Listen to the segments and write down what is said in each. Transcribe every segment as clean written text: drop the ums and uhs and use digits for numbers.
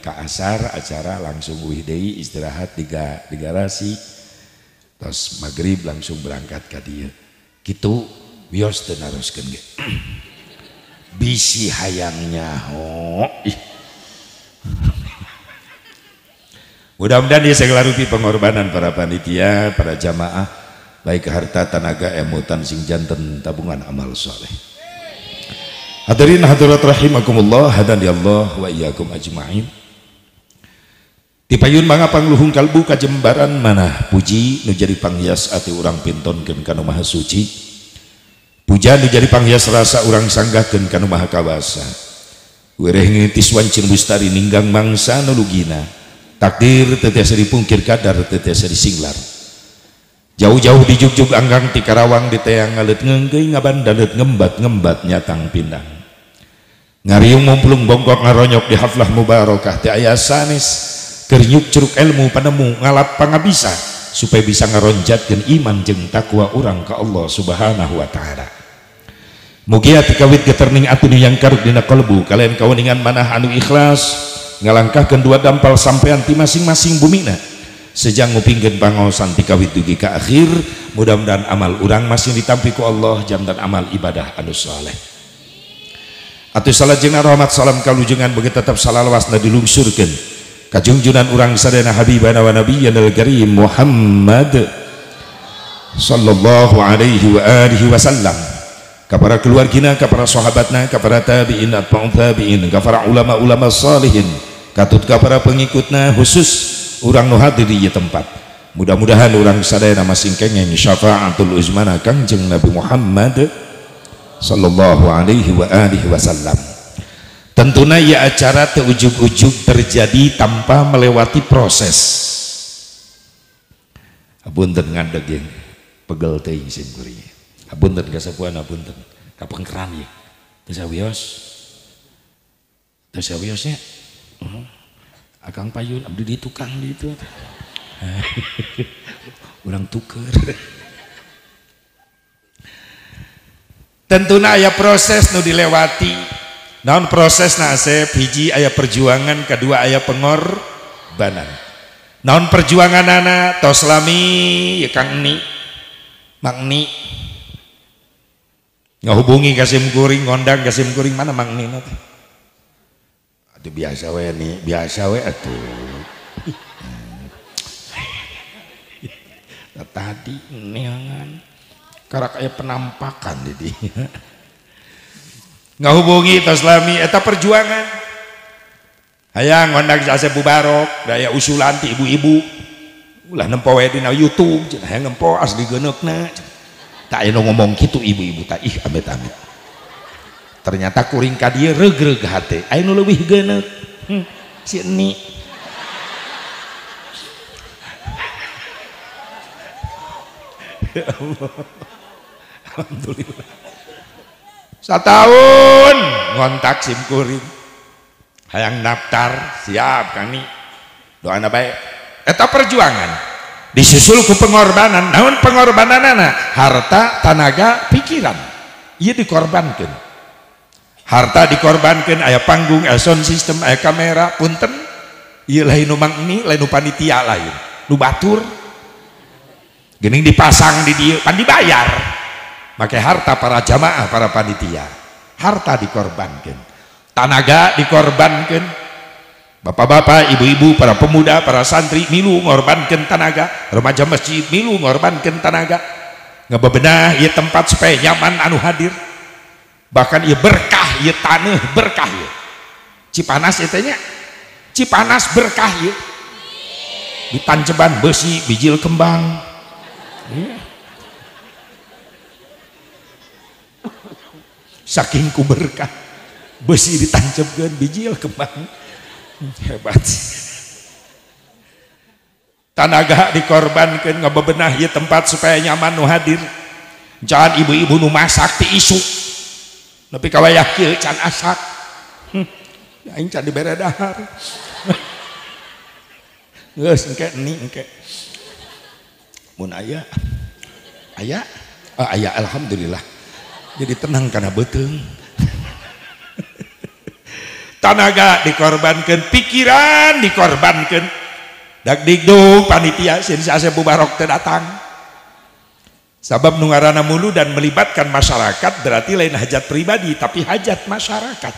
ka asar acara langsung uih deui istirahat di garasi tos magrib langsung berangkat ka dieu kitu wios teu naroskeun ge bisi hayang nyaho. Mudah-mudahan dia segala rupi pengorbanan para panitia, para jamaah, baik harta, tenaga, emutan, sing janten tabungan amal soleh. Hadirin hadirat rahimakumullah, hadani Allah wa iyyakum ajmain. Tipayun mangga pangluhung kalbu kajembaran manah puji nu jadi panghias ati urang pintonkeun ka nu Maha Suci. Puja nu jadi panghias rasa urang sanggahkeun ka nu Maha Kawasa. Wereh ngitis wancin bustari ninggang mangsa nu lugina. Takdir teu tiasa dipungkir kadar teu tiasa disinglar. Jauh-jauh dijugjug anggang ti Karawang di teang ngaleut ngeungkeuy ngabandaneut ngembat-ngembat nyatang pindang. Ngariung mumplung bongkok ngaronyok di haflah mubarakah teu aya sanes. Kernyuk curug ilmu panemu ngalap pangabisa supaya bisa ngaronjatkeun iman jeung takwa urang ka Allah Subhanahu wa taala. Mugia tikawit geterning ati nu yang karuk dina kalbu kalian kaweningan manah anu ikhlas ngalangkahkeun dua dampal sampean ti masing-masing bumina sejang ngupingkeun pangaosan tikawit dugi ka akhir. Mudah-mudahan amal urang masih ditampi ku Allah jantan amal ibadah anu saleh. Atuh salajengna rahmat salam kalujengan beuki tetep salalawasna dilungsurkeun kajungjunan urang sadayana habibana wa nabiyyana al-karim Muhammad sallallahu alaihi wa alihi wasallam, ka para keluargina, ka para sahabatna, ka para tabi'in atba'ut tabi'in, ka para ulama-ulama salihin, katut ka para pengikutna, khusus urang nu hadir di ieu tempat. Mudah-mudahan urang sadayana masing kenging syafaatul uzmana Kangjeng Nabi Muhammad sallallahu alaihi wa alihi wasallam. Tentunya ya acara teu ujug-ujug terjadi tanpa melewati proses. Apunten ngadeg ye, pegel teuing sim kuring. Apunten kasapuan apunten, kapengkeran ye. Teu sawios. Teu sawios nya. Akang payun abdi di tukang di itu. Urang tuker. Tentuna aya proses nu dilewati. Naon proses nasib hiji aya perjuangan, kedua aya pengorbanan. Naon perjuangan anak tos lami ya Kang Ni, Mang Ni ngahubungi ka sim kuring, ngondang ka sim kuring, mana Mang Ni teh? Atuh biasa we ni, biasa we atuh. Tadi neangan karak aya penampakan di dinya. Ngahubungi tos lami eta perjuangan. Hayang ngondang si Asep Mubarok, daya usulan ti ibu-ibu. Ulah nempo we dina YouTube, cenah hayang nempo asli geuneukna. Tak aya nu ngomong kitu ibu-ibu tah ih amit-amit. Ternyata kuring ka dieu reug-reug hate, aya nu leuwih geuneuk. Si Eni. Ya Allah. Alhamdulillah. Satahun ngontak sim kuring hayang daftar siap Kang Ni doana bae. Eta perjuangan disusul ku pengorbanan. Naon pengorbananana? Harta, tanaga, pikiran ieu dikorbankeun. Harta dikorbankeun, aya panggung, aya sound system, aya kamera, punten ieu lain nu Mang Ni, lain nu panitia, lain nu batur geuning dipasang di dieu pan dibayar make harta para jamaah, para panitia. Harta dikorbankan, tanaga dikorbankan, bapak-bapak, ibu-ibu, para pemuda, para santri milu ngorbankan tanaga, remaja masjid milu ngorbankan tanaga, ngebebenah ieu tempat supaya nyaman anu hadir. Bahkan ieu berkah, ieu taneuh berkah ieu. Cipanas eta nya, Cipanas berkah ieu. Ditanceban besi bijil kembang. Yeah. Saking ku berkah besi ditancapkeun bijil kembang, hebat. Tanaga dikorbankeun ngabebenah ieu tempat supaya nyaman nu hadir. Jangan ibu-ibu nu masak ti isuk nepi ka wayah kieu can asak. Aing can dibere dahar. Geus engke ni engke mun aya aya aya alhamdulillah. Jadi tenang karena beuteung. Tanaga dikorbankan, pikiran dikorbankan. Dak digdung panitia sin si Asep Mubarok teu datang. Sabab nu ngaranna muludan melibatkan masyarakat berarti lain hajat pribadi tapi hajat masyarakat.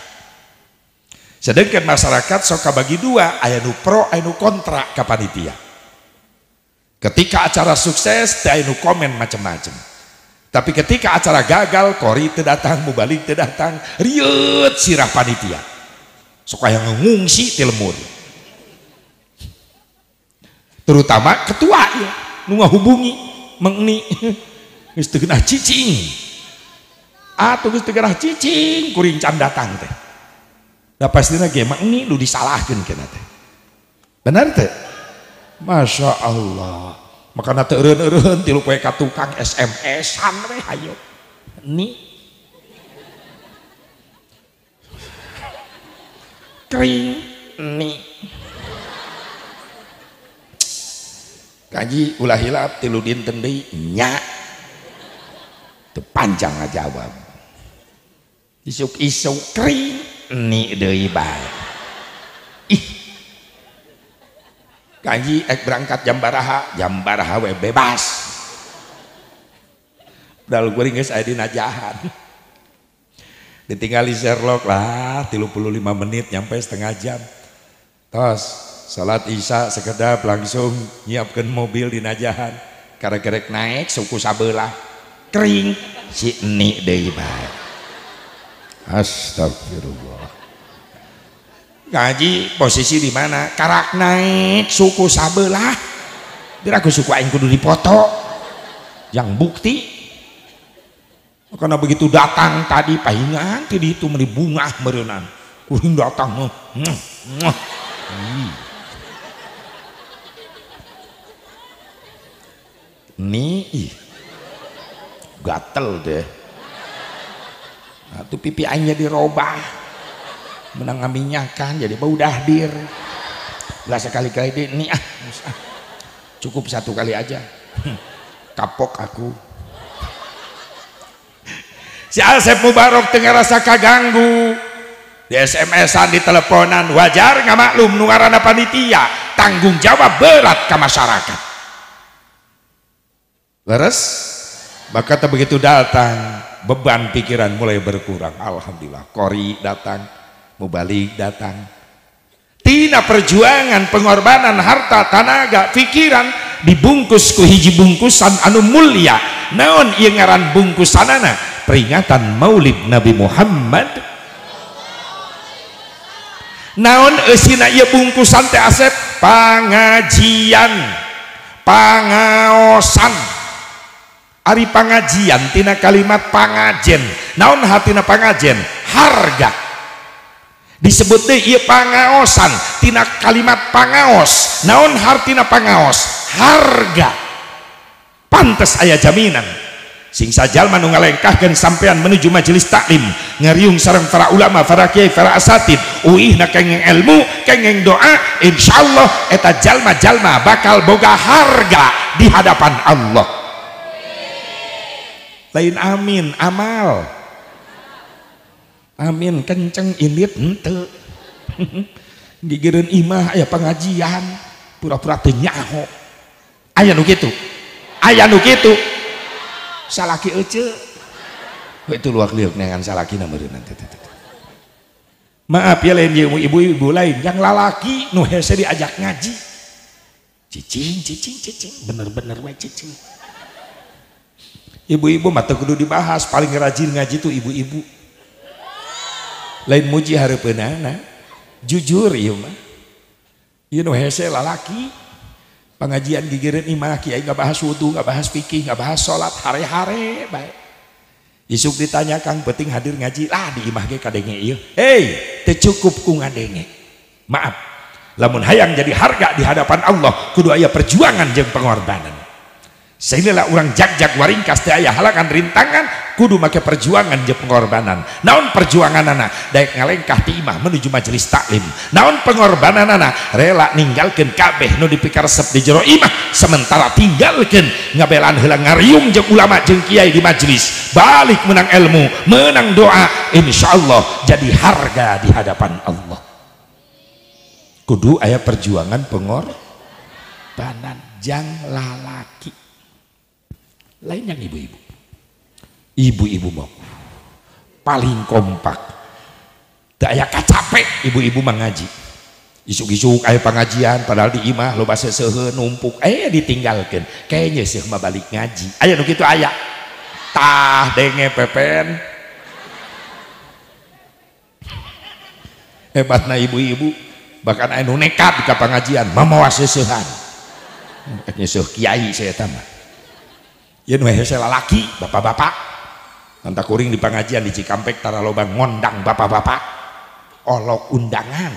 Sedangkan masyarakat sok kabagi dua, aya nu pro aya nu kontra ka panitia. Ketika acara sukses teu aya nu komen macam-macam. Tapi ketika acara gagal, kori teu datang, mubalik teu datang, rieut sirah panitia. Sok aya ngungsi ti lemur. Terutama ketua ya, nu ngahubungi mengni geus teu geunah cicing. Atuh geus teu geunah cicing kuring can datang teh. Da pastina ge mengni nu disalahkeun kana teh. Bener teh? Masya Allah. Makana teu eureun-eureun tilu poe ka tukang SMS-an we hayo. Ni kring ni. Kaji ulah hilap tilu dinten deui nya. Teu panjang ngajawab. Isuk-isuk kring ni deui bae. Ih. Kaji ek berangkat jam baraha we bebas. Padahal kuring geus aya dina jahan. Ditinggali Sherlock lah 35 menit nyampe setengah jam. Tos salat isya sekedap langsung nyiapkan mobil di najahan. Karek-karek naik suku sabelah kering si ni deui bae. Astagfirullah. Ngaji posisi di mana? Karak naik suku sabelah. Biar aku suku aing kudu dipoto. Yang bukti. Karena begitu datang tadi pahingan tadi itu meni bungah meureunan. Kuring datang. Nih gatel deh. Nah, tuh pipi aingnya dirobah. Menang ngaminyakan jadi bau dahdir. Lah sekali-kali deh nih ah. Cukup satu kali aja. Kapok aku. Si Asep Mubarok teu ngarasa kaganggu. Di SMS-an, di teleponan, wajar nggak maklum nu ngaranna panitia, tanggung jawab berat ke masyarakat. Leres? Maka begitu datang, beban pikiran mulai berkurang. Alhamdulillah, kori datang, mubalik datang. Tina perjuangan, pengorbanan harta, tanaga, pikiran dibungkus ku hiji bungkusan anu mulia. Naon ieu ngaran bungkusanana? Peringatan Maulid Nabi Muhammad. Naon eusina ieu bungkusan teh Asep? Pangajian, pangaosan. Ari pangajian tina kalimat pangajen. Naon hatina pangajen? Harga. Disebut deui ieu pangaosan tina kalimat pangaos. Naon hartina pangaos? Harga. Pantes aya jaminan. Sing sajalma nu ngalengkahkeun sampean menuju majelis taklim, ngariung sareng para ulama, para kiai, para asatid, uihna kengeng ilmu, kengeng doa, insyaallah eta jalma-jalma bakal boga harga di hadapan Allah. Lain amin, amal. Amin kenceng indit henteu. Gigireun imah aya pengajian, pura-pura teu nyaho. Aya nu kitu. Aya nu kitu. Salaki ece itu luak liuk nengan salaki nameureun. Maaf ya lain ibu-ibu lain yang lalaki nu hese diajak ngaji. Cicing cicing cicing bener-bener we cicing. Ibu-ibu mah teu kudu dibahas, paling rajin ngaji tuh ibu-ibu. Lain muji hareupeunana, jujur ieu mah. Ieu nu hese lalaki. Pengajian gigireun imah kiai nggak bahas wudu, nggak bahas fikih, nggak bahas sholat, hare-hare baik. Isuk ditanya kang penting hadir ngaji lah di imah ge kadenge ieu. Hei, teu cukup ku ngadenge. Maaf, lamun hayang jadi harga di hadapan Allah kudu aya perjuangan jeung pengorbanan. Sehingga urang jag-jag waringkas teu aya halangan rintangan, kudu make perjuangan jeung pengorbanan. Naon perjuanganana? Daek ngalengkah ti imah menuju majelis taklim. Naon pengorbananana? Rela ninggalkeun kabeh nu dipikaresep di jero imah, sementara tinggalkeun ngabelaan heula ngariung jeung ulama jeung kiai di majelis. Balik menang ilmu, menang doa, insyaallah jadi harga di hadapan Allah. Kudu aya perjuangan pengorbanan jang lalaki. Lain yang ibu-ibu. Ibu-ibu mau paling kompak. Daya kacape ibu-ibu mengaji. Isuk-isuk aya pengajian padahal di imah loba seuseuheun numpuk ditinggalkeun. Kayaknya sih mah balik ngaji. Aya nu kitu aya. Tah denge pepen. Hebatna ibu-ibu bahkan aya nu nekat ka pengajian mamawa seuseuhan. Nyeuseuk kiai saya mah. Ieu nu hese lalaki bapak-bapak. Tanta kuring di pengajian di Cikampek tara loba ngondang bapak-bapak. Olok undangan.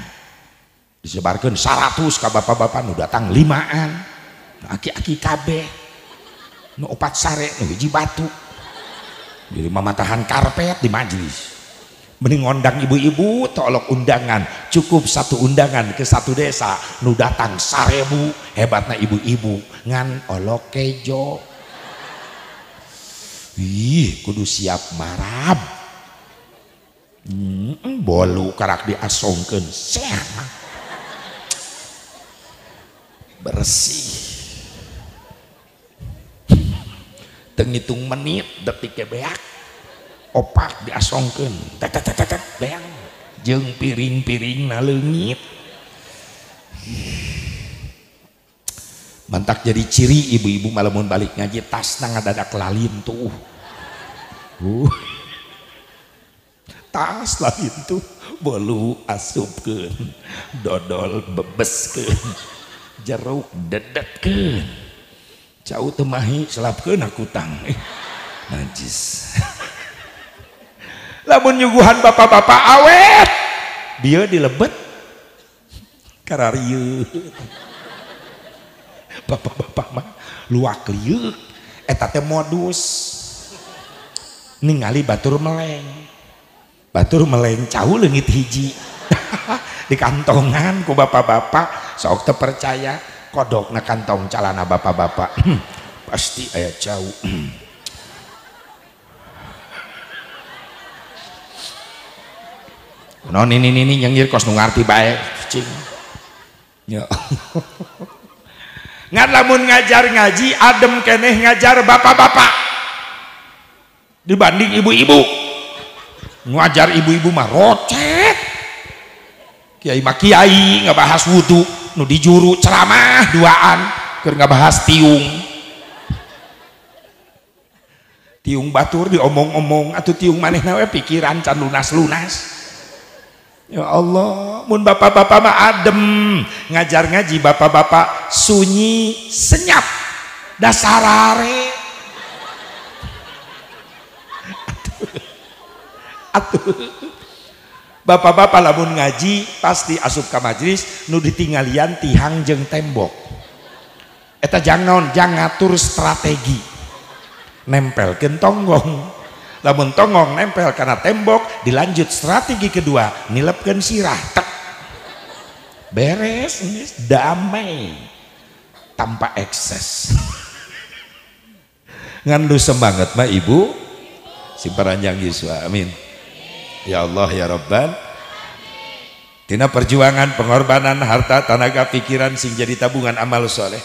Disebarkeun 100 ka bapak-bapak nu datang 5an. Aki-aki kabeh. Nu opat sare nu hiji batu. Jadi mamatahan karpet di majelis. Mending ngondang ibu-ibu tolok undangan, cukup satu undangan ke satu desa nu datang 1000. Hebatna ibu-ibu ngan olok kejo. Ih, kudu siap marab. Bolu karak diasongkeun sehat. Bersih. Teu ngitung menit detik ge beak. Opak diasongkeun. Tet tet tet tet beang. Jeung piring-piringna leungit. Mantak jadi ciri ibu-ibu malamun balik ngaji tasna ngadadak lalintuh. Tas lalintuh bolu asupkeun, dodol bebeskeun, jeruk dedetkeun, cau teu mahi selapkeun akutang. Najis. Lamun nyuguhan bapak-bapak awet, bieu dilebet kararieu. Bapak-bapak mah luak liuk eta teh modus ningali batur meleng cau leungit hiji di kantongan ku bapak-bapak sok teu percaya kodokna kantong calana bapak-bapak pasti aya cau. Non ini nyengir kos nu ngarti bae cing ya. Ngan lamun ngajar ngaji adem keneh ngajar bapak-bapak dibanding ibu-ibu. Ngajar ibu-ibu mah rocet. Kiai mah kiai ngabahas wudu nu dijuru ceramah duaan keur ngabahas tiung. Tiung batur diomong-omong atuh tiung manehna we pikiran can lunas-lunas. Ya Allah, mun bapak-bapak mah adem ngajar ngaji bapak-bapak sunyi senyap dasarare. Atuh. Bapak-bapak lamun ngaji pasti asup ka majelis nu ditinggalian tihang jeung tembok. Eta jang naon? Jang ngatur strategi. Nempelkeun tonggong. Lamun tonggong nempel karena tembok, dilanjut strategi kedua, nilepkeun sirah. Tek. Beres, damai tanpa ekses. Ngan lu semangat mah ibu, si paranjang yuswa. Amin. Ya Allah ya Rabban. Tina perjuangan, pengorbanan, harta, tenaga, pikiran sing jadi tabungan amal soleh.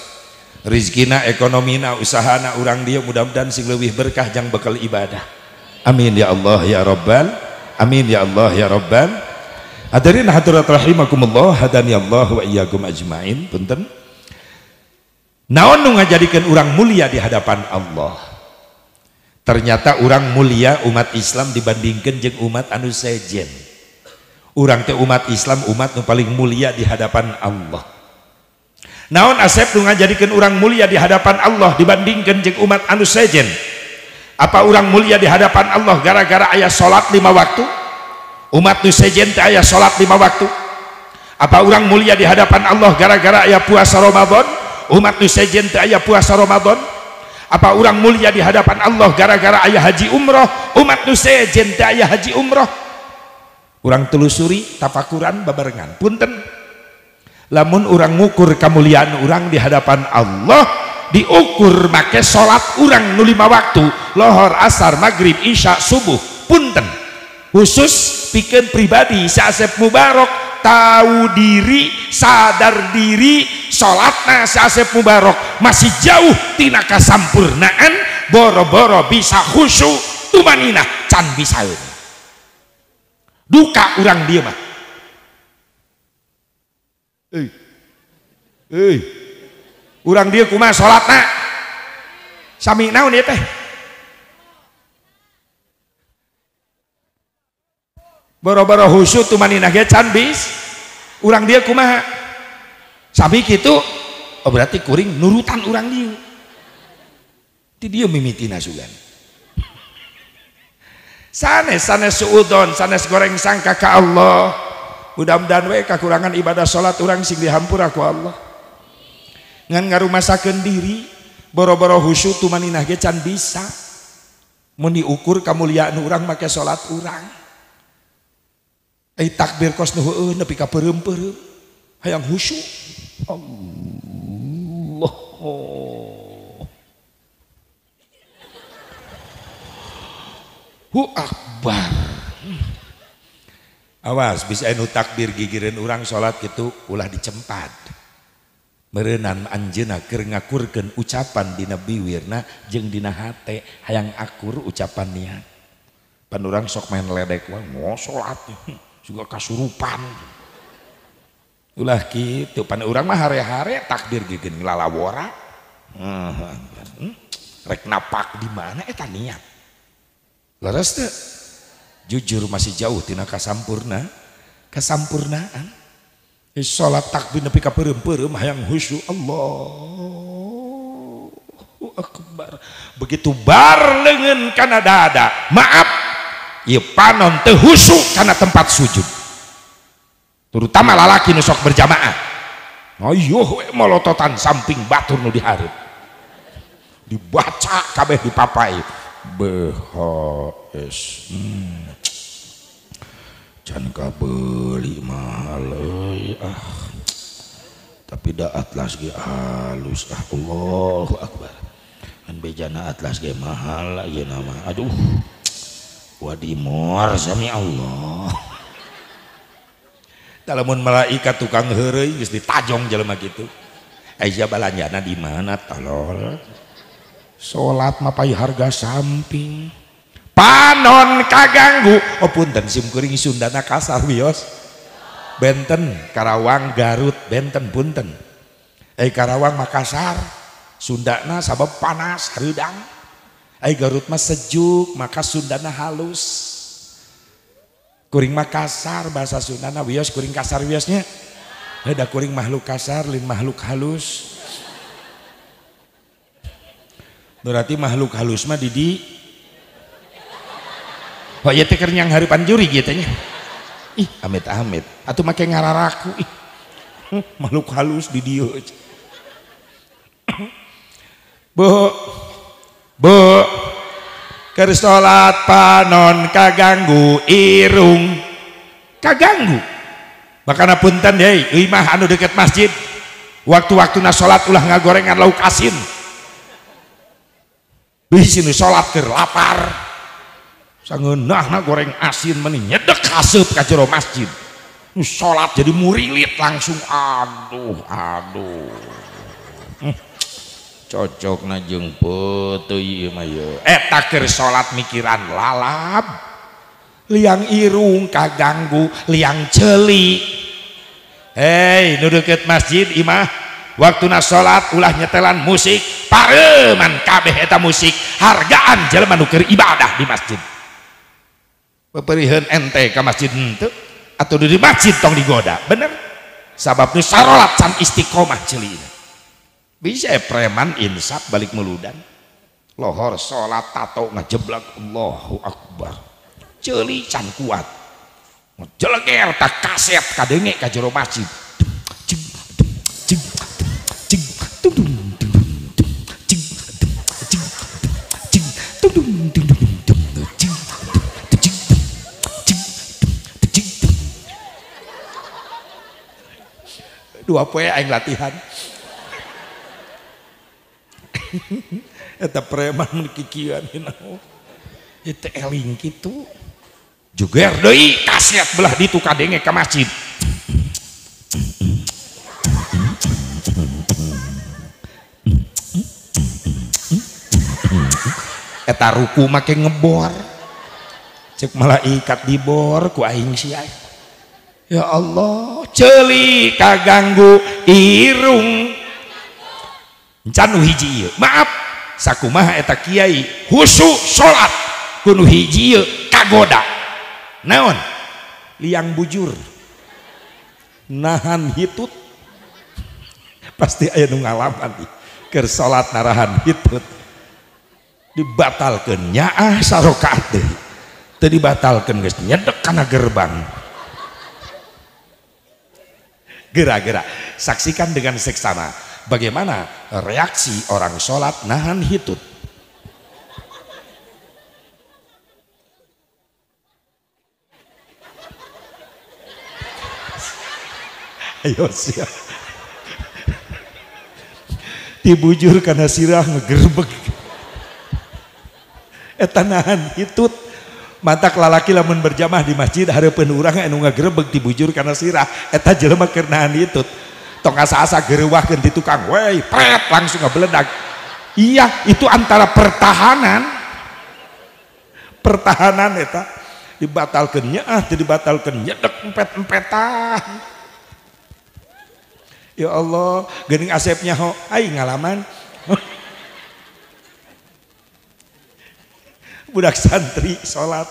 Rizkina, ekonomina, usahana urang dia mudah-mudahan sing leuwih berkah jang bekal ibadah. Amin ya Allah ya Rabbal. Amin ya Allah ya Rabbal. Hadirin hadirat rahimakumullah, hadani Allah wa iyyakum ajmain. Punten. Naon nu ngajadikeun urang mulia di hadapan Allah? Ternyata urang mulia umat Islam dibandingkan jeung umat anu sejen. Urang teh umat Islam, umat nu paling mulia di hadapan Allah. Naon asep nu ngajadikeun urang mulia di hadapan Allah dibandingkan jeung umat anu sejen? Apa urang mulia di hadapan Allah gara-gara aya salat 5 waktu? Umat nu sejen teh aya salat 5 waktu. Apa urang mulia di hadapan Allah gara-gara aya puasa Ramadan? Umat nu sejen teh aya puasa Ramadan. Apa urang mulia di hadapan Allah gara-gara aya haji umroh? Umat nu sejen teh aya haji umroh. Urang telusuri tafakuran babarengan. Punten. Lamun urang ngukur kemuliaan urang di hadapan Allah diukur make salat urang nu 5 waktu, lohor, asar, maghrib, isya, subuh. Punten. Khusus pikeun pribadi si Asep Mubarok tahu diri, sadar diri, salatna si Asep Mubarok masih jauh tina kasampurnaan, boro-boro bisa khusyuk tumaninah can bisaeun. Duka urang dieu mah. Urang dieu kumaha salatna? Sami naon ieu teh? Boro-boro khusyuk tumaninah ge can bis. Urang dieu kumaha? Sami kitu. Oh berarti kuring nurutan urang dieu. Ti dieu mimitina sugan. Sanes sanes suudon, sanes goreng sangka ka Allah. Mudah-mudahan we kakurangan ibadah salat urang sing dihampura ku Allah. Ngan ngarumasakeun diri, boro-boro khusyuk tumaninah ge can bisa. Mun diukur kamuliaan urang make salat urang. Ai takbir kos nu heueuh nepi ka peureum-peureum. Hayang khusyuk. Allah. Hu akbar. Awas bisa anu takbir gigireun urang salat kitu ulah dicempat. Meureunnan anjeunna keur ngakurkeun ucapan dina biwirna jeung dina hate hayang akur ucapan niat. Pan urang sok main ledek wae mau salat juga kasurupan. Ulah kitu pan urang mah hare-hare takbir gigireun lalawora. Rek napak di mana eta niat. Leres teu? Jujur masih jauh tina kasampurna, kesampurnaan. Salat takbir nepi ka peureum-peureum hayang khusyuk. Allahu akbar. Begitu bar leungeun kana dada, maaf, ieu panon teu khusyuk kana tempat sujud. Terutama lalaki nu sok berjamaah. Ayo we molototan samping batur nu dihareup. Dibaca kabeh dipapai. BHS. Can kabeli mahal euy ah. Tapi da atlas ge halus ah. Allahu akbar. Kan bejana atlas ge mahal ayeuna mah. Aduh. Wadimor sami Allah. Lamun malaikat tukang heureuy geus ditajong jelema kitu. Aya balanjana di mana tolol? Salat mapai harga samping. Panon kaganggu. Oh punten sim kuring Sundana kasar wios. Benten Karawang Garut benten punten. Karawang Makassar Sundana sabab panas hareudang. Garut mah sejuk maka Sundana halus. Kuring Makassar bahasa Sundana wios kuring kasar wiosnya. Da kuring makhluk kasar lain makhluk halus. Berarti makhluk halus mah didi. Oh ieu teh keur nyang hareupan juri kieu teh nya. Ih amit-amit atuh make ngararaku ih. Makhluk halus di dieu. Bu. Bu. Keur salat panon kaganggu irung. Kaganggu. Makana punten deui euy mah anu deket masjid. Waktu-waktuna salat ulah ngagorengan lauk asin. Bisi nu salat keur lapar. Sangeunahna goreng asin meni nyedek haseup ka jero masjid. Nu salat jadi murilit langsung aduh aduh. Cocokna jeung peuteuy ieu mah ye. Eta keur salat mikiran lalab. Liang irung kaganggu, liang ceuli. Hei, nu deukeut masjid imah waktuna salat ulah nyetelan musik, pareuman kabeh eta musik, hargaan jelema nu keur ibadah di masjid. Peperiheun ente ka masjid henteu atau di masjid tong digoda, bener? Sabab nu sarolat can istiqomah ceulina. Bisa preman insaf balik meludan. Lohor salat tato ngajeblak Allahu akbar. Ceuli can kuat. Jeleger tak kaset kadenge ka jero masjid. Cing cing cing tung tung tung cing cing 2 poe aing latihan. Eta preman kikian hinaho. Itu eling kitu. Juger deui kaset belah ditu kadenge ka masjid. Eta ruku make ngebor. Cek malaikat dibor ku aing sia. Ya Allah, ceuli kaganggu irung. Encan nu hiji ieu. Maaf, sakumaha eta kiai khusyuk salat ku nu hiji ieu kagoda. Naon? Liang bujur. Nahan hitut. Pasti aya nu ngalaman keur salat narahan hitut. Dibatalkeun nyaah sarakaat deui. Teu dibatalkeun geus nyedek kana gerbang. Gera-gera saksikan dengan seksama bagaimana reaksi orang sholat nahan hitut. Ayo siap. Dibujur karena sirah ngegerbek. Eta nahan hitut. Matak lalaki lamun berjamaah di masjid hareupeun urang anu ngagerebeg dibujur kana sirah eta jelema keur nahan hitut. Tong asa-asa gereuwahkeun di tukang, wey, pret langsung ngebeledag. Iya, itu antara pertahanan. Pertahanan eta dibatalkeun nyaah, teu dibatalkeun nyedek empet-empetan. Ya Allah, geuning asepnya ho, aing ngalaman. Budak santri salat.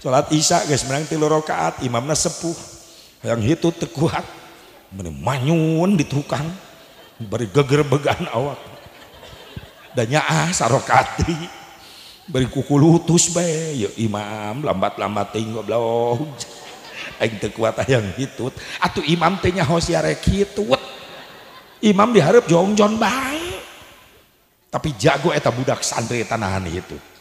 Salat Isya geus menang 3 rakaat, imamna sepuh. Hayang hitut teu kuat. Meni manyun di tukang. Bari gegerbegan awak. Da nyaah sarakaat deui. Bari kukulutus bae, ya imam lambat-lambat teuing goblok. Aing teu kuat hayang hitut. Atuh imam teh nyaho sia rek hitut. Imam dihareup jongjon bae. Tapi jago eta budak santri eta nahan hitut.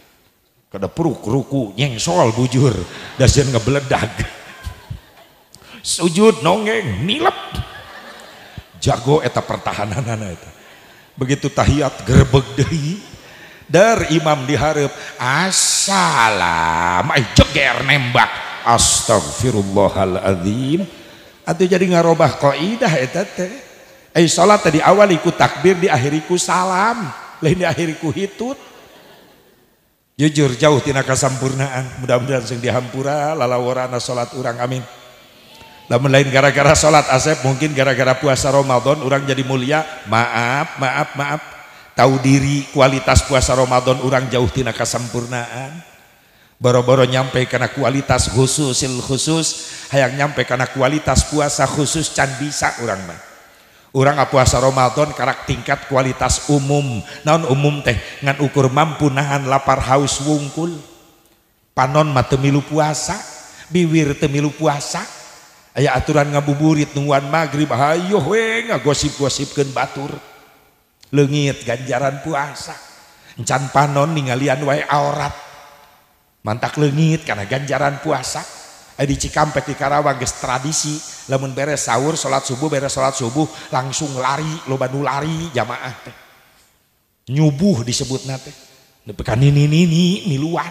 Kada peruk ruku nyengsol bujur dasieun ngebeledag. Sujud nongeng nilep. Jago eta pertahananana eta. Begitu tahiyat gerebeg deui. Der imam dihareup assalam ai jeger nembak. Astagfirullahaladzim. Atuh jadi ngarobah kaidah eta teh. Ai salat tadi awali ku takbir diakhiri ku salam, lain diakhiri ku hitut. Jujur jauh tina kasampurnaan, mudah-mudahan sing dihampura lalaworana salat urang, amin. Lamun lain gara-gara salat Asep, mungkin gara-gara puasa Ramadan urang jadi mulia. Maaf, maaf, maaf. Tahu diri kualitas puasa Ramadan urang jauh tina kasampurnaan. Boro-boro nyampe kana kualitas khususil khusus, hayang nyampe kana kualitas puasa khusus can bisa urang mah. Urang puasa Ramadan karak tingkat kualitas umum. Naon umum teh ngan ukur mampu nahan lapar haus wungkul. Panon mah teu milu puasa, biwir teu milu puasa. Aya aturan ngabuburit nungguan magrib, hayoh we ngagosip-gosipkeun batur. Leungit ganjaran puasa. Encan panon ningalian wae aurat. Mantak leungit karena ganjaran puasa. Di Cikampek di Karawang geus tradisi lamun beres sahur salat subuh beres salat subuh langsung lari loba nu lari jamaah teh nyubuh disebutna teh nepi ka nini-nini miluan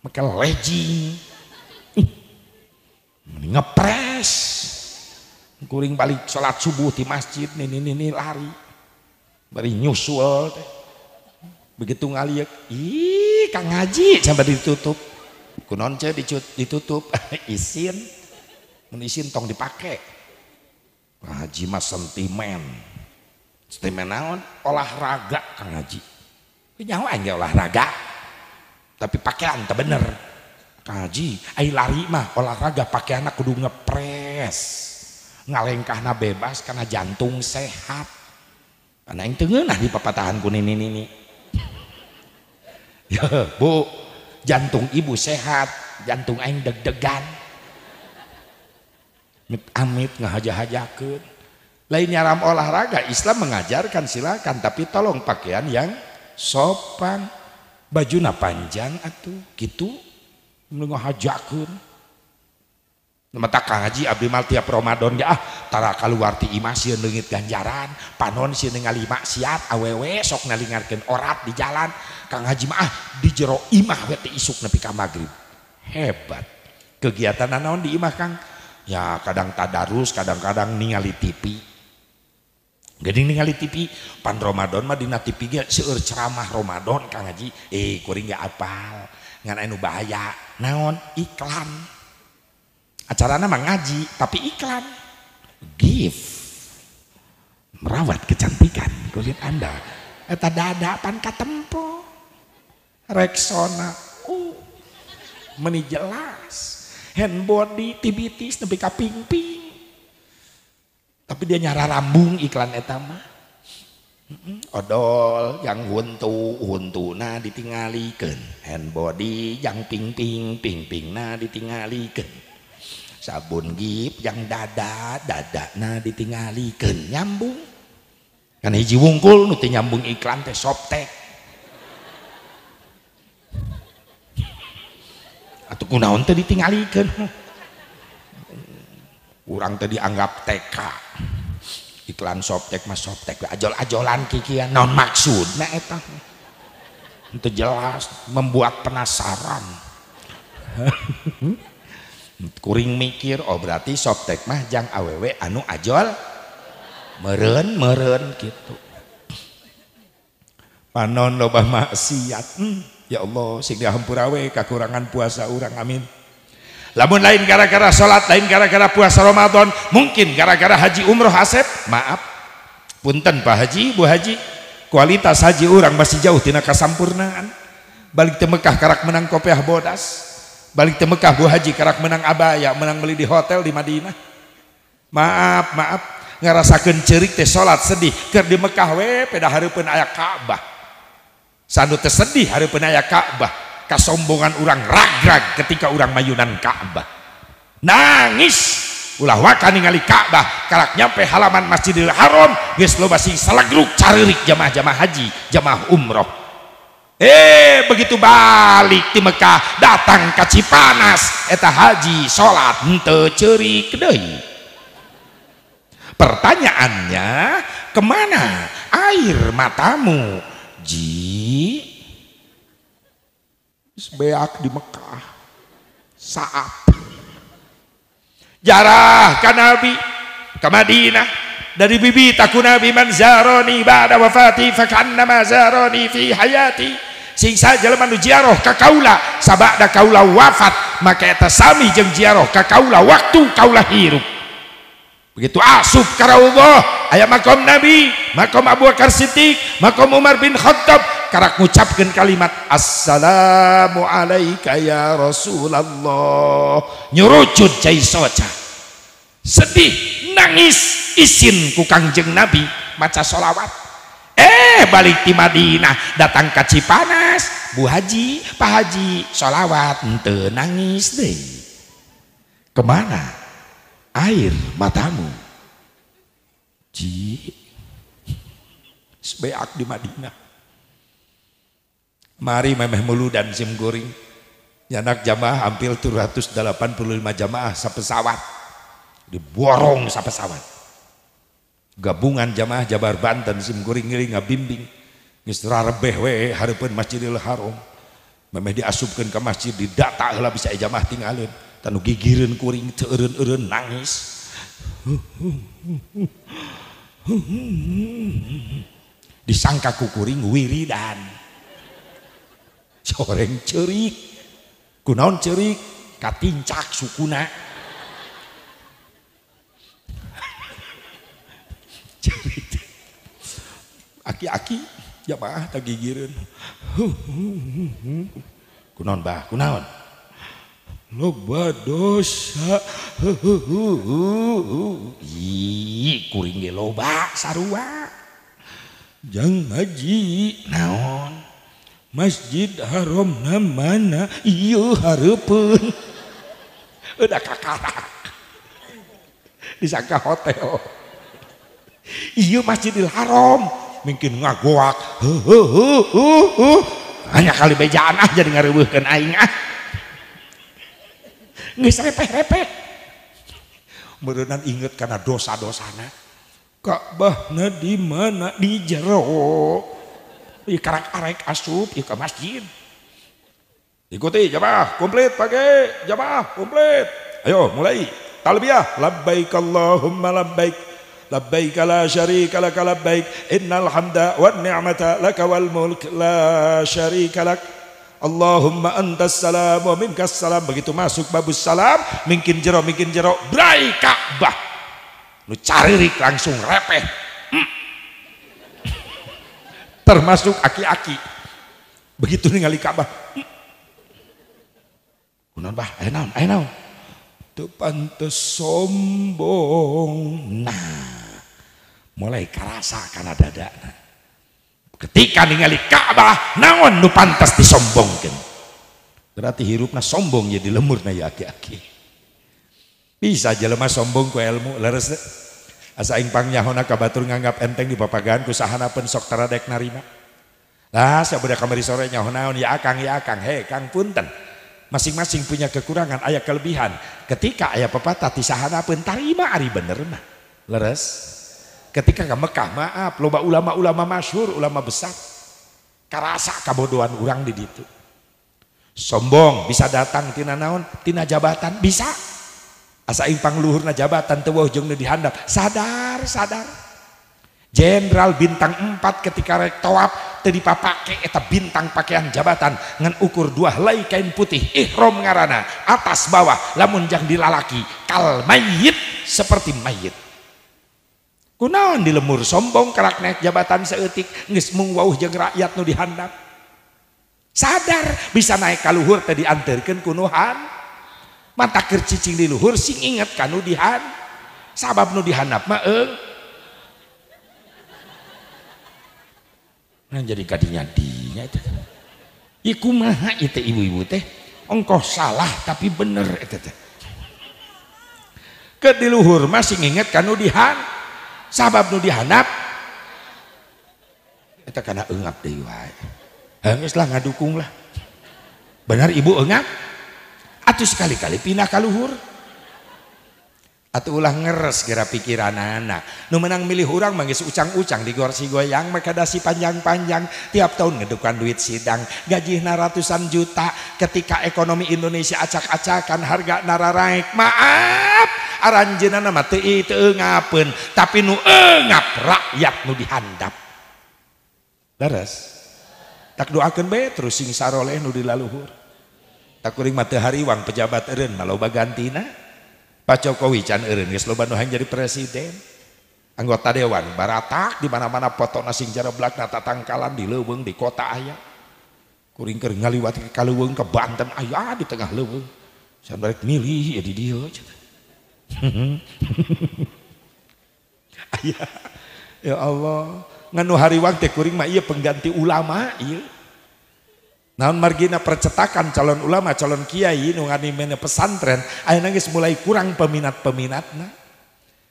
make legging meni ngepres kuring balik salat subuh di masjid nini-nini lari bari nyusul teh begitu ngaliek ih Kang Haji sampai ditutup kunon ce ditutup isin mun isin tong dipake. Kang Haji mah sentimen. Sentimen naon? Olahraga Kang Haji. Nyaho aing ge olahraga. Tapi pakaian teu bener. Kang Haji ai lari mah olahraga pakaianna kudu ngepres. Ngalengkahna bebas karena jantung sehat. Karena aing teu ngeunah di papatahan ku nini-nini. Ya, Bu. Jantung ibu sehat, jantung aing deg-degan. Amit-amit ngahaja-hajakeun. Lain nyaram olahraga, Islam mengajarkan silakan, tapi tolong pakaian yang sopan. Bajuna panjang atuh, kitu ngahajakeun. Mata Kang Haji abdi mal tiap Ramadan ge ah tara kaluar ti imah sieun leungit ganjaran, panon sieun ningali maksiat, awewe sok nalingarkeun orat di jalan. Kang Haji mah ah di jero imah we teh isuk nepi ka magrib. Hebat. Kegiatan naon di imah Kang? Ya kadang tadarus, kadang-kadang ningali TV. Geuning ningali TV, pan Ramadan mah dina TV ge seueur ceramah Ramadan Kang Haji. Kuring ge apal. Ngan anu bahaya, naon? Iklan. Acarana mah ngaji tapi iklan. Gift merawat kecantikan kulit Anda. Eta dada pan katempo. Rexona meni jelas. Hand body tibitis nepi ka pingping. Tapi dia nyara rambung iklan eta mah. Odol yang huntu huntuna ditingalikeun. Hand body yang pingping pingpingna ditingalikeun. Sabun gip yang dada dada na ditingalikeun nyambung. Kan hiji wungkul nu teu nyambung iklan teh Softex. Atuh kunaon teh ditingalikeun. Urang teh dianggap TK. Iklan Softex mah Softex ajol-ajolan kikian naon maksudna eta? Teu jelas, membuat penasaran. Kuring mikir, oh berarti Softex mah jang awewe anu ajol meren meren gitu. Panon loba maksiat. Ya Allah, sing dihampura we kakurangan puasa urang, amin. Lamun lain gara-gara salat, lain gara-gara puasa Ramadan, mungkin gara-gara haji umroh asep, maaf. Punten Pak Haji, Bu Haji, kualitas haji urang masih jauh tina kasampurnaan. Balik te Mekah karak menang kopiah bodas. Balik te Mekah Bu Haji karak menang abaya, menang beli di hotel di Madinah. Maaf, maaf, ngarasakeun ceurik teh salat sedih keur di Mekah we peda hareupeun aya Ka'bah. Sanu teh sedih hareupeun aya Ka'bah. Kasombongan urang ragrag ketika urang mayunan Ka'bah. Nangis ulah waka ningali Ka'bah karak nyampe halaman Masjidil Haram geus loba sing salagruk careurik jamaah-jamaah haji, jamaah umroh. Begitu balik di Mekah datang ka Cipanas eta haji salat henteu ceurik deui. Pertanyaannya, kemana air matamu? Ji beak di Mekah saat jarah ka Nabi ka Madinah dari bibi taku Nabi man zaroni ba'da wafati fakannama zaroni fi hayati. Sing saja jelema nu ziarah ka kaula sabada kaula wafat maka eta sami jeung ziarah ka kaula waktu kaula hirup. Begitu asup ka raudhah aya makom Nabi, makom Abu Bakar Siddiq, makom Umar bin Khattab, karak ngucapkeun kalimat assalamu alayka ya Rasulullah. Nyurucut cai soca. Sedih, nangis, isin ku Kangjeng Nabi maca sholawat. Balik di Madinah datang ka Cipanas, Bu Haji, Pak Haji sholawat henteu nangis deui. Kemana air matamu? Ji beak di Madinah. Mari memeh muludan sim goreng. Nyanak jamaah hampir 785 jamaah sapesawat. Diborong sapesawat. Gabungan jamaah Jabar Banten sim goreng ngiring ngabimbing. Geus rarebeh we hareupeun Masjidil Haram. Memeh diasupkeun ka masjid didata heula bisa jamaah tinggalin. Tanu gigireun kuring teu eureun-eureun nangis. Disangka ku kuring wiridan. Coreng ceurik. Kunaon ceurik? Katincak sukuna. Ceurik. Aki-aki jamaah teh gigireun. Kunaon bah? Kunaon? Loba dosa. Ih, kuring ge loba sarua. Jang haji naon? Masjid Haram na mana? Ieu hareupeun. Udah kakarak. Disangka hotel. Ieu Masjidil Haram, mungkin ngagoak. Hanya kali bejaan ah jadi ngareuweuhkeun aing ah. Geus repeh-repeh. Meureunan inget kana dosa-dosana. Ka'bahna di mana? Di jero. Ieu karak arek asup ieu ka masjid. Ikuti jamaah komplit pakai jamaah komplit. Ayo mulai talbiyah labbaik Allahumma labbaik labbaik la syarika lak labbaik innal hamda wan ni'mata laka wal mulk la syarika lak Allahumma antas salam wa minkas salam. Begitu masuk babus salam mingkin jero brai Ka'bah nu caririk langsung repeh. Termasuk aki-aki begitu ningali Ka'bah. Kunaon bah, aya naon, aya naon. Teu pantes sombong. Nah, mulai karasa kana dadana. Ketika ningali Ka'bah, naon nu pantes disombongkeun. Berarti hirupna sombong ya di lemurna ya aki-aki. Bisa jelema sombong ku ilmu, leres teu? Asa aing pangnyahonan ka batur nganggap enteng di papagaan ku sahanapeun sok taradek narima. Lah, sabudak kamari sore nyaho naon ya akang, he kang punten. Masing-masing punya kekurangan, aya kelebihan. Ketika aya pepatah ti sahanapeun tarima ari bener mah. Leres. Ketika ke Mekah, maaf, loba ulama-ulama masyhur, ulama besar. Karasa kabodohan urang di ditu. Sombong bisa datang tina naon? Tina jabatan bisa. Asa aing pangluhurna jabatan teu weuh jeung nu dihandap. Sadar, sadar. Jenderal bintang 4 ketika rek tawaf teu dipapake eta bintang pakaian jabatan ngan ukur 2 helai kain putih ihram ngaranna atas bawah lamun jang dilalaki kal mayit seperti mayit. Kunaon di lemur sombong karak naik jabatan saeutik geus mung wauh jeung rakyat nu dihandap. Sadar bisa naik ka luhur teh dianterkeun ku nu han. Mata keur cicing di luhur sing inget ka nu dihan. Sabab nu dihandap mah eung. Nah jadi kadinya dinya itu. Ieu kumaha ieu teh ibu-ibu teh? Ongkoh salah tapi bener eta teh. Ke di luhur mah sing inget ka nu dihan. Sabab nu dihandap eta kana eungap deui wae. Geus lah ngadukung lah. Benar ibu eungap? Atuh sekali-kali pindah ka luhur. Atuh ulah ngeres geura pikiranana. Nu menang milih urang mah geus ucang-ucang di gorsi goyang maka dasi panjang-panjang tiap tahun ngedukan duit sidang gajihna ratusan juta ketika ekonomi Indonesia acak-acakan harga nararaek. Maaf aranjeunna mah teu eungapeun tapi nu eungap rakyat nu dihandap. Leres. Tak doakeun bae terus sing saroleh nu dilaluhur. Tak kuring mah teu hariwang pejabat eureun mah loba gantina. Pak Jokowi can eureun geus loba nu hayang jadi presiden. Anggota dewan baratak di mana-mana fotona sing jareblakna tatangkalan di leuweung di kota aya. Kuring keur ngaliwat ka leuweung ke Banten aya di tengah leuweung. Sampe rek milih ya di dieu cenah. Aya. Ya Allah, ngan nu hariwang teh kuring mah ieu pengganti ulama ieu. Naon margina percetakan calon ulama, calon kiai nu nganimene pesantren ayeuna geus mulai kurang peminat-peminatna.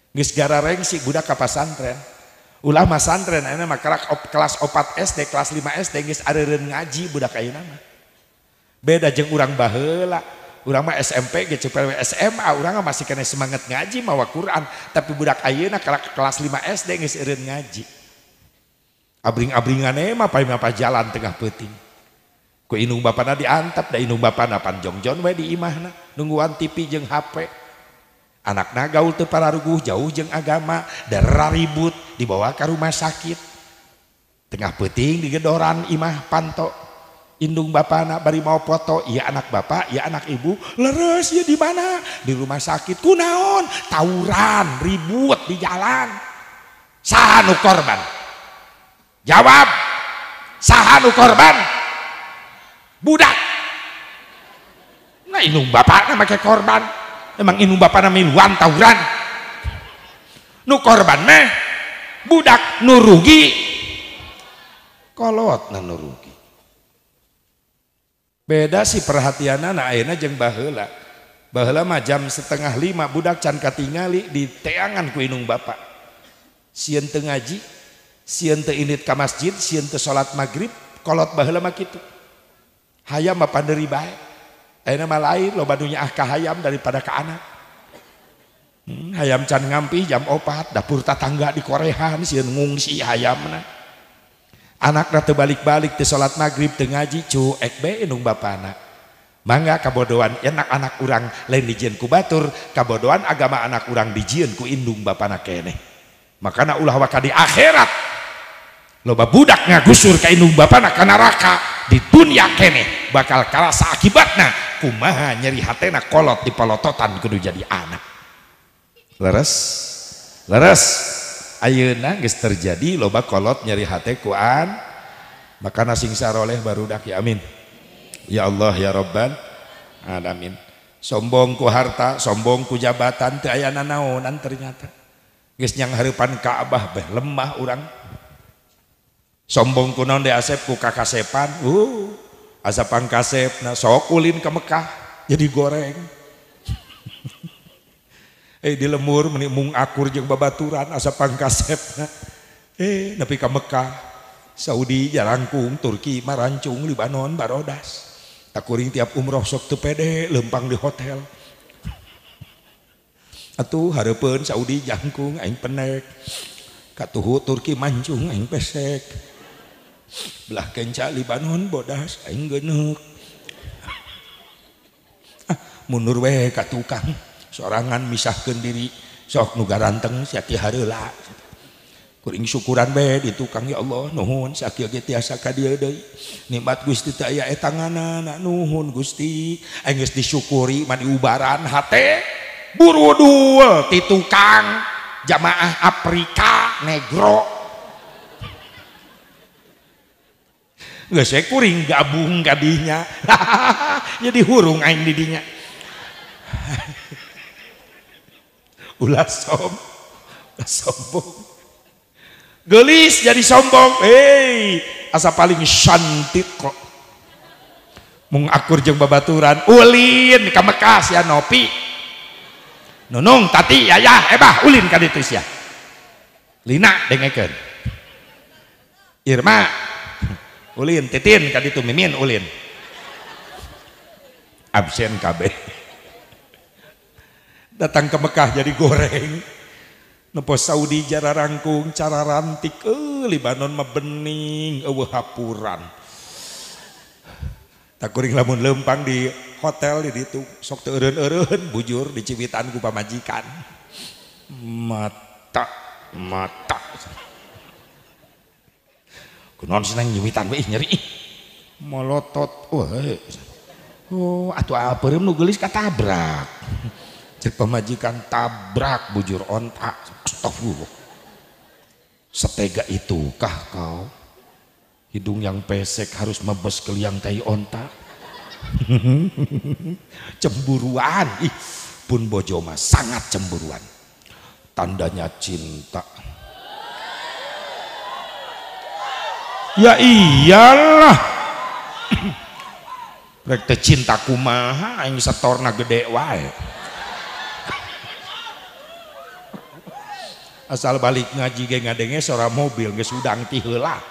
Geus gararengsi budak ka pasantren. Ulama santren ayeuna mah kelas 4 SD, kelas 5 SD geus areureun ngaji budak ayeuna mah. Beda jeung urang baheula. Urang mah SMP ge CPW SMA urang mah masih kena semangat ngaji mawa Quran, tapi budak ayeuna kelas 5 SD geus eureun ngaji. Abring-abringane mah paling jalan tengah peuting. Ku indung bapana diantep da indung bapana panjongjon we di imahna nungguan TV jeung HP. Anakna gaul teu pararuguh jauh jeung agama darah ribut dibawa ka rumah sakit. Tengah peuting digedoran imah panto. Indung bapana bari mau foto, ieu anak bapak, ieu anak ibu, leres ieu di mana? Di rumah sakit. Kunaon? Tawuran, ribut di jalan. Saha nu korban? Jawab. Saha nu korban? Budak. Nah indung bapakna make korban. Emang indung bapakna miluan tawuran. Nu korban mah budak nu rugi. Kolotna nu rugi. Beda sih perhatianana ayeuna jeung baheula. Baheula mah jam 4:30 budak can katingali di teangan ku indung bapak. Sieun teu ngaji, sieun teu indit ka masjid, sieun teu salat magrib, kolot baheula mah kitu. Hayam mah panderi bae. Ayeuna mah lain loba nu nyaah ka hayam daripada ka anak. Hayam can ngampih jam 4 dapur tatangga di korehan sieun ngungsi hayamna. Anakna teu balik-balik teu salat magrib teu ngaji cuek bae indung bapana. Mangga kabodohan enak anak urang lain dijieun ku batur, kabodohan agama anak urang dijieun ku indung bapana keneh. Makana ulah waka di akhirat loba budak ngagusur ka indung bapana ka neraka di dunia keneh bakal karasa akibatna kumaha nyeri hatena kolot di polototan kudu jadi anak. Leres leres ayeuna geus terjadi loba kolot nyeri hate kuan makana sing saroleh barudak ya amin ya Allah ya Rabbal alamin. Sombong ku harta, sombong ku jabatan teu aya nanaonan ternyata geus nyang hareupan Ka'bah beh lemah urang. Sombong ku naon de asep ku kakasepan asa pangkasepna sok ulin ka Mekah jadi goreng. Di lemur meni mung akur jeung babaturan asa pangkasepna nepi ka Mekah Saudi jarangkung Turki marancung Libanon barodas takuring tiap umroh sok teu pede lempang di hotel atuh hareupeun Saudi jangkung aing penek katuhu Turki mancung aing pesek belah kenca Libanon bodas aing geuneuk mundur we ka tukang sorangan misahkeun diri sok nu garanteng sia ti hareula kuring syukuran bae di tukang ya Allah nuhun sakieu ge tiasa ka dieu deui nikmat Gusti teu aya etanganana nuhun Gusti aing geus disyukuri mah diubaran hate burudul ti tukang jamaah Afrika negro geus we kuring gabung ka dinya jadi hurung aing di dinya. Ulah sombong gelis jadi sombong asa paling cantik kok mung akur jeung babaturan ulin ka Mekah sia Nopi Nunung Tati Yayah Ebah ulin ka ditu sia Lina dengekeun Irma ulin Titin ka ditu Mimin ulin absen kabeh. Datang ke Mekah jadi goreng nepo Saudi jararangkung cara rantik Libanon mah bening eueuh hapuran takuring lamun lempang di hotel di ditu sok teu eureun-eureun bujur diciwitan ku pamajikan mata mata kunaon senang nyiwitan we nyeri molotot weh oh atuh apeureum nu geulis katabrak cek pemajikan tabrak bujur ontak astagfirullah setega itukah kau hidung yang pesek harus mebes ke liang tai onta. Cemburuan ih pun bojo mah sangat cemburuan tandanya cinta ya iyalah rek teh cinta kumaha aing setorna gede wae. Asal balik ngaji ge ngadenge suara mobil geus udang ti heula.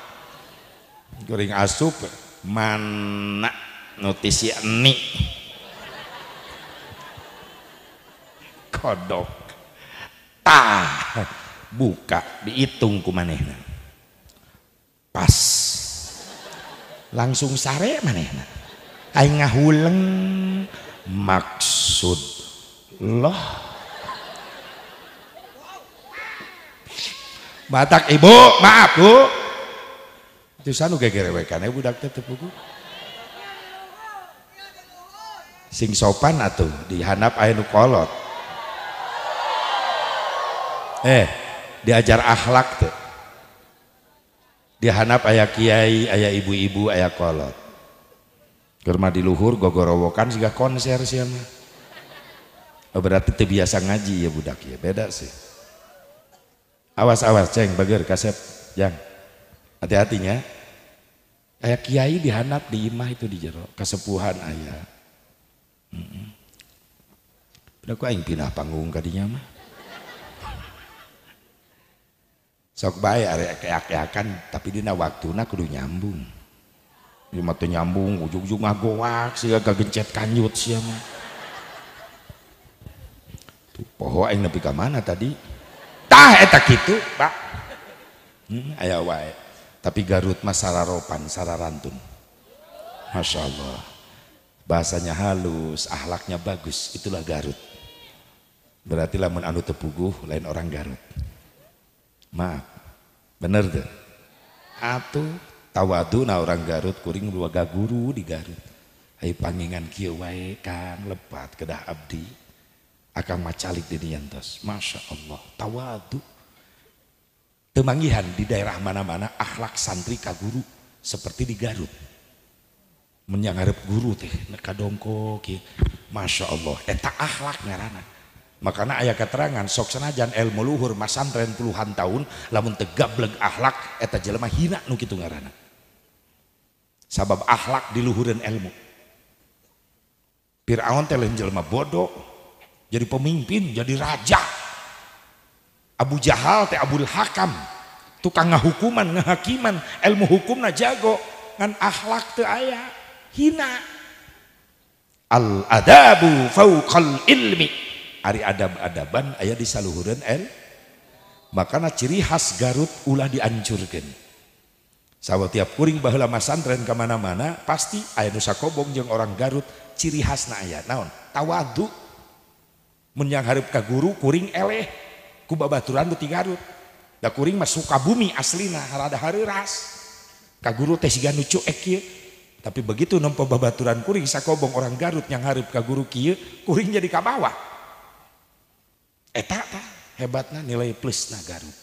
Kuring asup mana notisi eni. Kodok. Tah buka dihitung ku manehna. Pas. Langsung sare manehna. Aing ngahuleng maksud loh. Batak ibu, maaf bu. Itu sanu gegerewekan budak teh teu puguh. Sing sopan atuh dihandap aya nu kolot. Diajar akhlak teh. Dihandap aya kiai, aya ibu-ibu, aya kolot. Keur mah di luhur gogorowokan siga konser sia mah. Oh, berarti teu biasa ngaji ya budak ya, beda sih. Awas-awas ceng bager kasep jang hati-hatinya kayak kiai dihanap di imah itu di jero kasepuhan aya. Udah ku aing pindah panggung kadinya mah sok bae arek keak-keakan tapi dina waktuna kudu nyambung. Ieu mah teu nyambung ujug-ujug ngagoak siga gagencet kanyut sia mah. Tuh poho aing nepi ka mana tadi? Tah eta kitu, Pak. Aya wae. Tapi Garut mah sararopan, sararantun. Masya Allah. Bahasanya halus, akhlaknya bagus, itulah Garut. Berarti lamun anu teu puguh lain orang Garut. Maaf. Bener teu? Atuh tawaduna orang Garut kuring boga guru di Garut. Hayu pangingan kieu wae Kang lepat kedah abdi. Akang macalik di diantos. Masya Allah, tawadu. Teu manggihan di daerah mana-mana akhlak santri ka guru seperti di Garut. Mun ngarep guru teh kadongkok kieu. Masya Allah, eta akhlak ngaranna. Makana aya keterangan sok sanajan ilmu luhur masantren puluhan tahun lamun teu gableg akhlak eta jelema hina nu kitu ngaranna. Sabab akhlak diluhureun ilmu. Fir'aun teh lain jelema bodoh, jadi pemimpin, jadi raja. Abu Jahal teh Abul Hakam, tukang ngahukuman, ngahakiman, ilmu hukumna jago, ngan akhlak teu aya, hina. Al adabu fauqal ilmi. Ari adab-adaban aya di saluhureun el. Makana ciri khas Garut ulah diancurkeun. Sabab tiap kuring baheula masantren ka mana-mana pasti aya nu sakobong jeung orang Garut, ciri khasna aya naon? Tawadu. Mun yang hareup ka guru kuring eleh ku babaturan nu ti Garut. Da kuring mah Sukabumi aslina harada hareuras. Ka guru teh siga nu cuek kieu. Tapi begitu nempo babaturan kuring sakobong orang Garut yang hareup ka guru kieu, kuring jadi ka bawah. Eta tah hebatna nilai plusna Garut.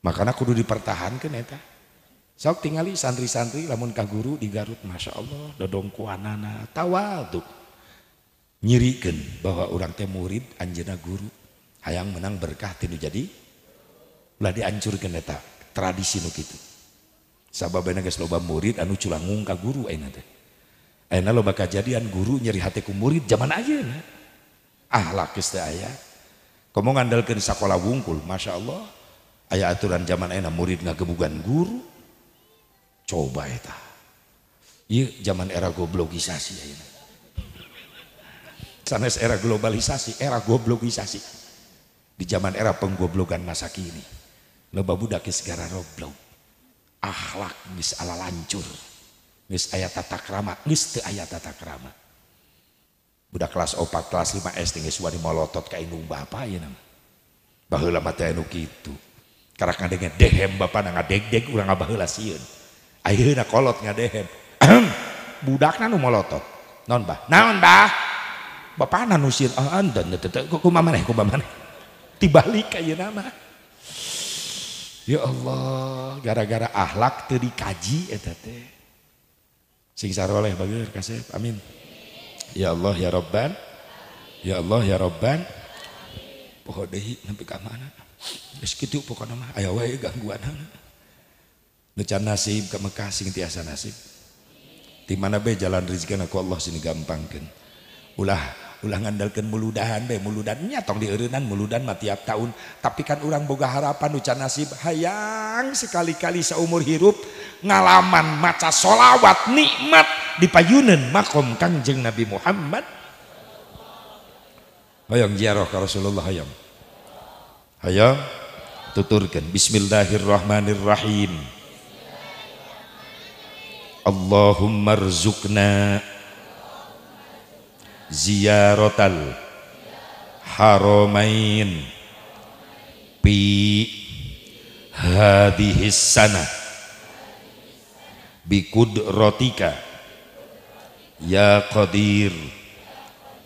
Makana kudu dipertahankeun eta. Sok tingali santri-santri lamun ka guru di Garut Masya Allah dodongkuanana tawadu. Nyirikeun bahwa urang teh murid anjeunna guru hayang menang berkah tinu jadi ulah diancurkeun eta tradisi nu kitu. Sababna geus loba murid anu culangung ka guru ayeuna teh. Ayeuna loba kajadian guru nyeri hate ku murid zaman ayeuna. Akhlak geus teu aya. Komo ngandalkeun sakola wungkul, Masya Allah aya aturan zaman ayeuna murid ngagebugan guru. Coba eta. Ieu zaman era goblogisasi ayeuna. Sanes era globalisasi, era goblogisasi. Di zaman era penggoblogan masa kini, loba budak geus gararoblog. Akhlak geus ala lancur. Geus aya tata krama, geus teu aya tata krama. Budak kelas 4, kelas 5 SD geus wani molotot ka indung bapa ayeuna mah. Baheula mah teh anu kitu. Karak ngadenge dehem bapana ngadegdeg urang ngabaheula sieun. Ayeuna kolot ngadehem. Budakna nu molotot. Naon bah? Naon bah? Bapana nu sieun. Ah andan teu kumaha maneh kumaha maneh. Tibalik ayeuna mah. Ya Allah, gara-gara akhlak teu dikaji eta teh. Sing saroleh bageur kasep. Amin. Ya Allah ya Rabban. Ya Allah ya Rabban. Poho deui nepi ka mana? Geus kitu pokona mah aya wae gangguanana. Nu can nasib ka Mekah sing tiasa nasib. Di mana bae jalan rezekina ku Allah sini gampangkeun. Ulah ulah ngandalkeun muludan bae, muludannya tong dieureunnan muludan mah tiap tahun. Tapi kan urang boga harapan nu can nasib hayang sekali-kali saumur hirup ngalaman maca solawat nikmat dipayuneun makom Kangjeng Nabi Muhammad. Hayang ziarah ka Rasulullah hayang. Hayang tuturkeun bismillahirrahmanirrahim. Allahumma rzuqna ziyaratal haramain fi hadhis sanah bi qudratika ya qadir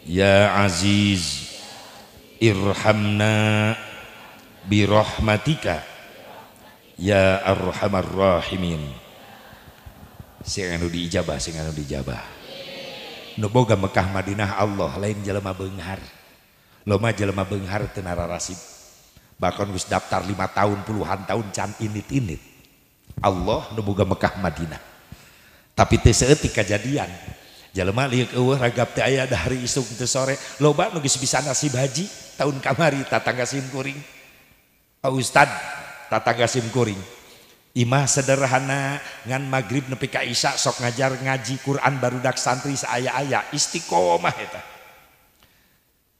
ya aziz irhamna bi rahmatika ya arhamar rahimin. Sing anu diijabah, sing anu diijabah. Nu boga Mekah Madinah Allah lain jelema beunghar. Loma jelema beunghar teu nararasib. Bahkan geus daftar 5 tahun puluhan tahun can init-init. Allah nu boga Mekah Madinah. Tapi teu saeutik kajadian. Jelema lieuk eueuh ragap teh aya dari isuk teu sore. Loba nu geus bisa nasib haji tahun kamari tatangga sim kuring. Pak Ustad tatangga sim kuring. Imah sederhana ngan magrib nepi ka isya sok ngajar ngaji Quran barudak santri saaya-aya istiqomah eta.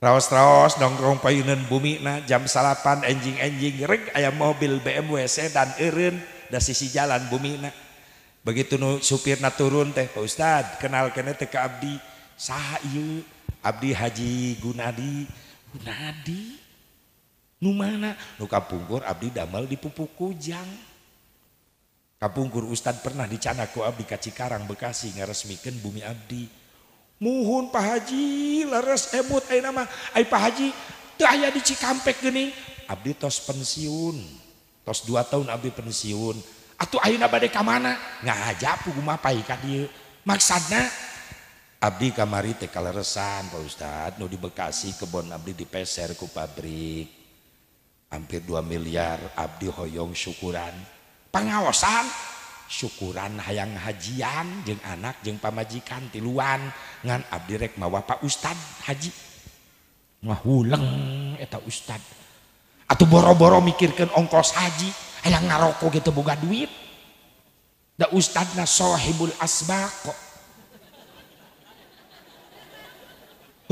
Raos-raos nongkrong payunan bumi na jam 9 enjing-enjing reg aya mobil BMW sedan eureun da sisi jalan bumi na. Begitu nu supirna turun teh, Pak Ustad kenal kene teh ka abdi. Saha ieu? Abdi Haji Gunadi. Gunadi? Nu mana? Nu kapungkur abdi damel di Pupuk Kujang. Kapungkur Ustad pernah dicanak ku abdi ka Cikarang Bekasi ngaresmikeun bumi abdi. Muhun Pak Haji leres emut ayeuna mah. Ai Pak Haji teu aya di Cikampek geuning. Abdi tos pensiun. Tos 2 tahun abdi pensiun. Atuh ayeuna bade ka mana? Ngahaja kumaha pai ka dieu. Maksudna abdi kamari teh kaleresan Pak Ustad nu di Bekasi kebon abdi dipeser ku pabrik. Hampir 2 miliar abdi hoyong syukuran. Pangaosan syukuran hayang hajian jeung anak jeung pamajikan tiluan ngan abdi rek mawa Pak Ustad haji. Ngahuleng eta Ustad. Atuh boro-boro mikirkeun ongkos haji, hayang ngaroko gitu boga duit. Da ustadna sohibul asbaq kok.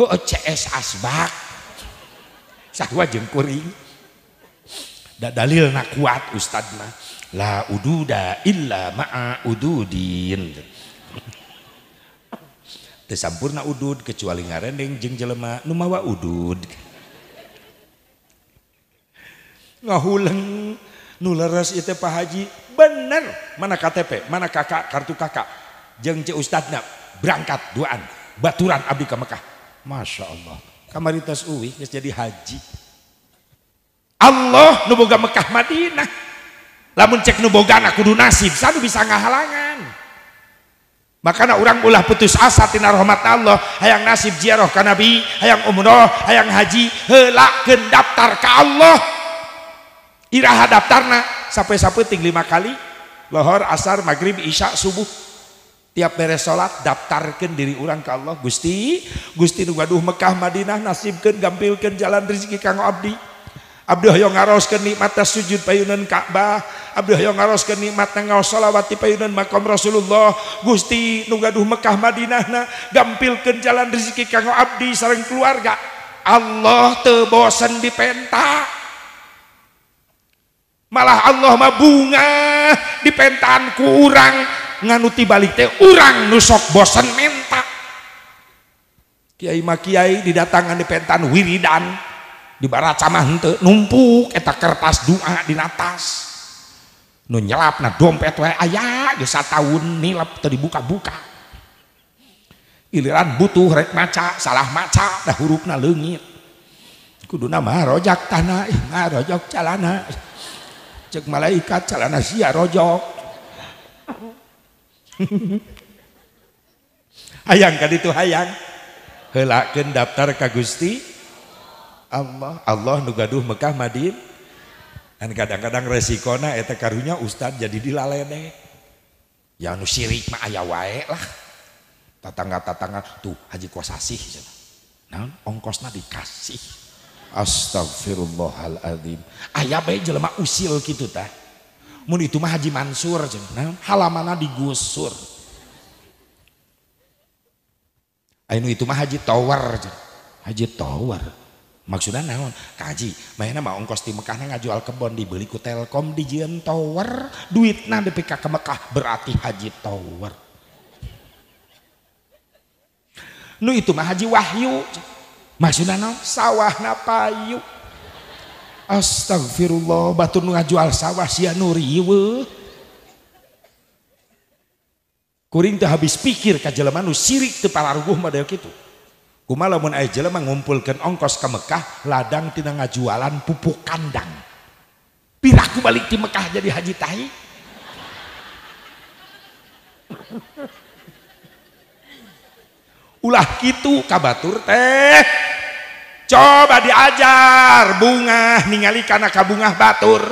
Heuh CS asbaq. Sarua jeung kuring. Da dalilna kuat ustad mah. La ududa illa ma'a ududin. Teu sampurna udud kecuali ngarendeng jeung jelema nu mawa udud. Ngahuleng nu leres ieu teh Pak Haji bener mana KTP mana kakak kartu kakak jeung ce ustadna berangkat duaan baturan abdi ka Mekah. Masya Allah kamari tos uwih geus jadi haji. Allah nu boga Mekah Madinah lamun cek nu bogana kudu nasib sanu bisa ngahalangan. Makana urang ulah putus asa tina rahmat Allah. Hayang nasib ziarah ka Nabi, hayang umroh, hayang haji, heulakeun daftar ka Allah. Iraha daftarna sampai sapeting 5 kali, lohor, asar, maghrib, isya, subuh. Tiap beres salat daftarkeun diri urang ka Allah. Gusti, Gusti nu gaduh Mekah Madinah nasibkeun gampilkeun jalan rezeki kanggo abdi. Abdi hoyong ngaroskeun nikmatna sujud payunan Ka'bah, abdi hoyong ngaroskeun nikmatna ngaos shalawat di payunan makom Rasulullah. Gusti nu gaduh Mekah Madinahna gampilkeun jalan rezeki kanggo abdi sareng keluarga. Allah teu bosen dipenta. Malah Allah mah bunga dipentaan ku urang nganuti balik teh urang nu sok bosen menta. Kiai mah kiai didatangan dipentaan wiridan di barat sama henteu numpuk eta kertas doa dina tas. Nu nyelapna dompet wae aya geus sataun nilep teu dibuka-buka. Giliran butuh rek maca salah maca dah hurufna leungit. Kuduna mah rojak tanah, mah rojok calana. Cek malaikat calana sia rojok. Hayang ka ditu hayang. Heulakeun daftar ka Gusti Allah. Allah nu gaduh Mekah Madinah. Dan kadang-kadang resikona eta karunya ustad jadi dilalene. Ya nu sirik mah aya wae lah. Tatangga-tatangga tuh Haji Kosasih cenah. Naon ongkosna dikasih. Astagfirullahaladzim. Aya bae jelema usil kitu tah. Mun itu mah Haji Mansur cenah, halamanna digusur. Anu itu mah Haji Tower cenah. Haji Tower. Maksudna naon? Ka Haji, manehna mah ongkos di Mekahna ngajual kebon dibeli ku Telkom dijieun tower, duitna nepi ka Mekah berarti Haji Tower. Nu itu mah Haji Wahyu. Maksudna naon? Sawahna payu. Astagfirullah, batur nu ngajual sawah sia nu riweuh. Kuring teu habis pikir ka jelema nu sirik teu pararuguh model kitu. Kumaha lamun aya jelema ngumpulkeun ongkos ka Mekah, ladang tina ngajualan pupuk kandang. Piraku balik ti Mekah jadi haji tahi. Ulah kitu ka batur teh. Coba diajar bungah ningali kana kabungah batur.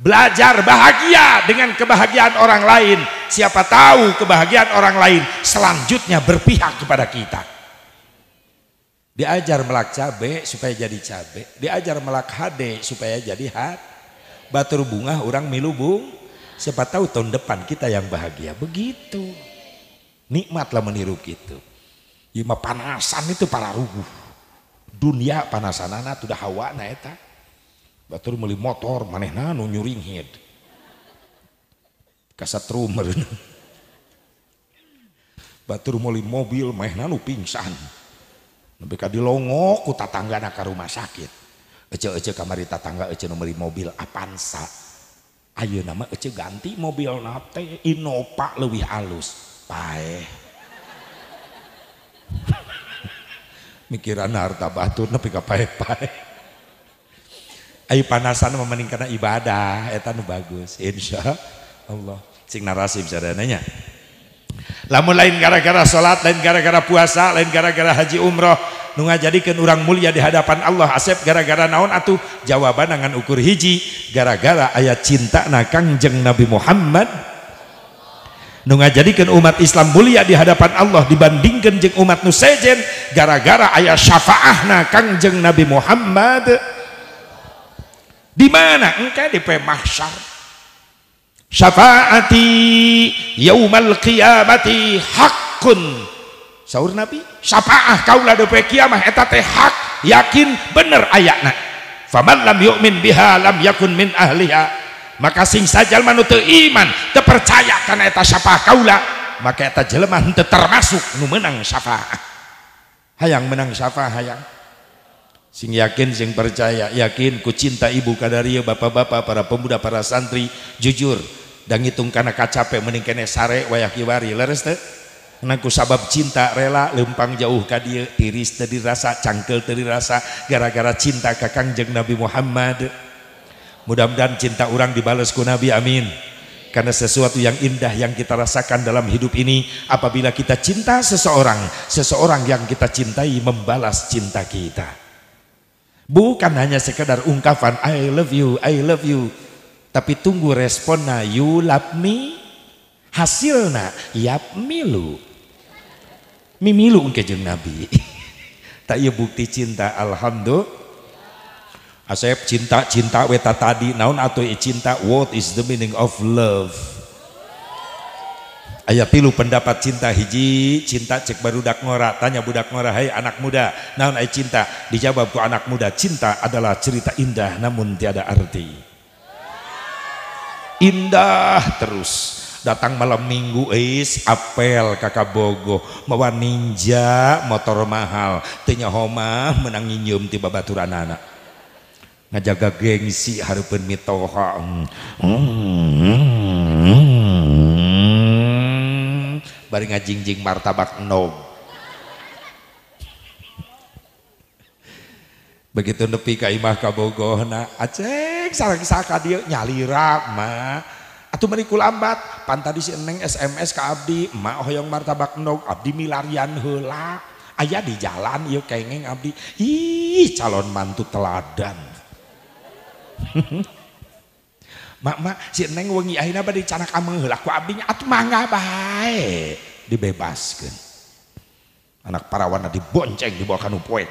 Belajar bahagia dengan kebahagiaan orang lain. Siapa tahu kebahagiaan orang lain selanjutnya berpihak kepada kita. Diajar melak cabe supaya jadi cabe, diajar melak hade supaya jadi hat. Batur bungah orang milu bung. Siapa tahu tahun depan kita yang bahagia. Begitu. Nikmatlah meniru gitu. Ima panasan itu para ruguh. Dunia panasanana tuh dah hawana eta. Batur meuli motor manehna nu nyuringhid. Kasatrum meureun. Batur meuli mobil manehna nu pingsan. Nepi ka dilongok ku tatanggana ka rumah sakit. Ece-ece kamari tatangga ece nu meuli mobil Avanza. Ayeuna mah ece ganti mobilna teh Innova leuwih alus. Paeh. Mikiran harta batur nepi ka paeh-paeh. Ayo panasan mah mending kana ibadah eta nu bagus insya Allah. Sing narasi sadayana nya. Lamun lain gara-gara salat, lain gara-gara puasa, lain gara-gara haji umroh nu ngajadikeun urang mulia di hadapan Allah asep gara-gara naon atuh? Jawaban ngan ukur hiji, gara-gara aya cintana Kangjeng Nabi Muhammad nu ngajadikeun umat Islam mulia di hadapan Allah dibandingkeun jeung umat nu sejen gara-gara aya syafaahna Kangjeng Nabi Muhammad. Di mana? Engke di mahsyar. Syafaati yaumal qiyamati haqqun. Saur Nabi, syafaah kaula di kiamah eta teh hak, yakin bener ayana. Faman lam yu'min biha lam yakun min ahliha. Maka sing sajalma nu teu iman, teu percaya kana eta syafaah kaula, maka eta jelema henteu termasuk nu meunang syafaah. Hayang menang syafaah hayang. Sing yakin, sing percaya, yakin ku cinta ibu kadaria, bapak-bapak, para pemuda, para santri, jujur dan ngitung kana kacape mending kene sare wayah kiwari leres teu? Nah ku sabab cinta rela lempang jauh ka dieu, tiris teu dirasa, cangkeul teu dirasa gara-gara cinta ka Kangjeng Nabi Muhammad. Mudah-mudahan cinta urang dibales ku Nabi, amin. Karena sesuatu yang indah yang kita rasakan dalam hidup ini apabila kita cinta seseorang, seseorang yang kita cintai membalas cinta kita. Bukan hanya sekedar ungkapan I love you, tapi tunggu responnya you love me, hasilna yap milu, mimilu engke jeung Nabi. Tak ieu bukti cinta, alhamdulillah. Asep cinta cinta weta tadi naon atuh cinta, what is the meaning of love? Aya tilu pendapat cinta, hiji cinta cek barudak ngora, tanya budak ngora, hai anak muda naon ai cinta? Dijawab ku anak muda, cinta adalah cerita indah namun tiada arti. Indah terus datang malam minggu is apel kakak bogo mawa ninja motor mahal teu nyaho mah menang nginjeum ti babaturanana ngajaga gengsi hareupeun mitoha. Bari ngajingjing martabak endog. Begitu nepi ka imah ka bogohna, aceng sareng saka dieu nyalira mah. Atuh meuni ku lambat, pan tadi si Eneng SMS ka abdi, emak hoyong martabak endog, abdi milarian heula. Aya di jalan ieu kengeng abdi. Ih, calon mantu teladan. Mak mak si Neng wengi ayeuna bade canak ameng heula ku abdi nya atuh mangga bae dibebaskeun. Anak parawana dibonceng dibawa ka nu poek.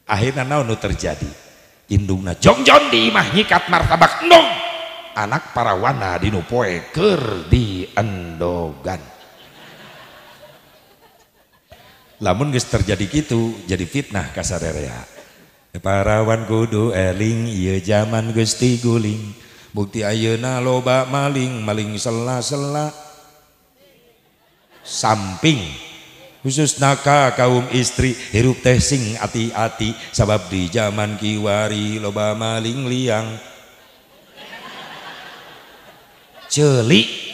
Akhirna naon nu terjadi? Indungna jongjon di imah nyikat martabak endog. Anak parawana di nu poek keur diendogan. Lamun geus terjadi kitu jadi fitnah ka sarerea. Parawan kudu eling ieu jaman geus tiguling bukti ayeuna loba maling maling sela-sela samping khususna ka kaum istri hirup teh sing ati-ati sabab di jaman kiwari loba maling liang ceuli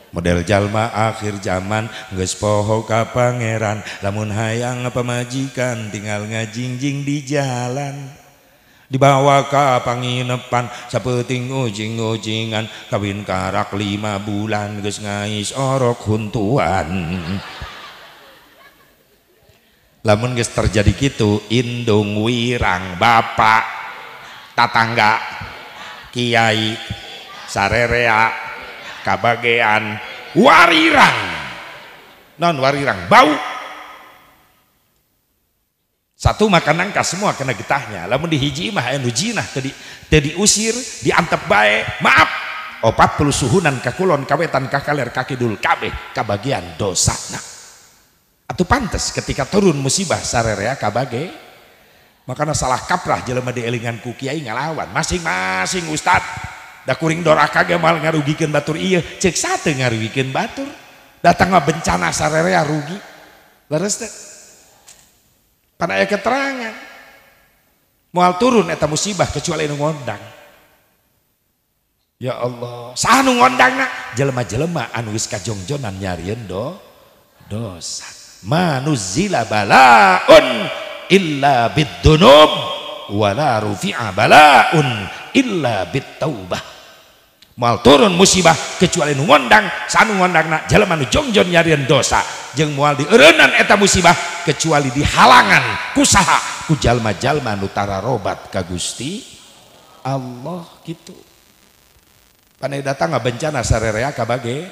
model jalma akhir zaman geus poho ka pangeran lamun hayang pamajikan tinggal ngajingjing di jalan dibawa ka panginepan sapeuting ujing-ujingan kawin karak 5 bulan geus ngais orok huntuan. Lamun geus terjadi kitu indung wirang bapak tatangga kiai sarerea kabagean warirang non warirang bau satu makan nangka semua kena getahnya. Lamun dihiji mah anu jinah teu diusir diantep bae maaf 40 suhunan kakulon kawetan kakaler kakidul kabeh kabagian dosana. Atuh Atuh pantes ketika turun musibah sarerea kabage. Makana salah kaprah jelema dielingan ku kiai ngalawan masing-masing ustad. Da kuring doraka ge moal ngarugikeun batur ieu, ceuk sate ngarugikeun batur. Datang mah bencana sarerea rugi. Leres teh? Pan aya keterangan. Moal turun eta musibah kecuali nu ngondang. Ya Allah, saha nu ngondangna? Jelema-jelema anu geus kajongjonan nyarieun dosa. Manuzila balaun illa bid-dunub wala rufi'a balaun illa bit-taubah. Moal turun musibah kecuali nu ngondang, saha nu ngondangna? Jelema nu jongjon nyarieun dosa. Jeung moal dieureunnan eta musibah kecuali dihalangan ku saha? Ku jalma-jalma nu tararobat ka Gusti Allah gitu. Panai datang bencana sarerea kabage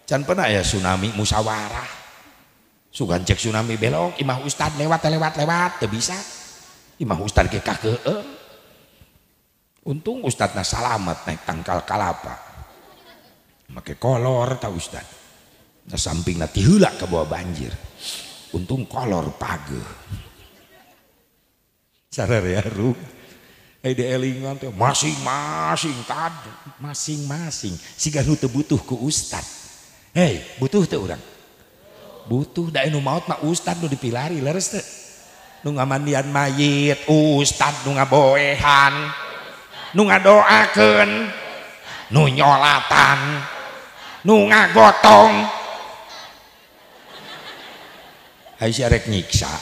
can pernah ya tsunami musyawarah. Sugan cek tsunami belok imah ustad lewat lewat lewat teu bisa. Imah ustad ge kakeueung. Untung ustadna salamet naik tangkal kalapa. Make kolor ta ustad. Nah sampingna tiheula ka bawa banjir. Untung kolor pageuh. Sarerea rug. Dielingan teh masing-masing tad masing-masing siga nu teu butuh ku ustad. Hei, butuh teu urang? Butuh da nu maot mah ustad nu dipilari leres teu? Nu ngamandian mayit ustad, nu ngaboehan, nu ngadoakeun, nu nyolatan, nu ngagotong. Ai si arek nyiksa.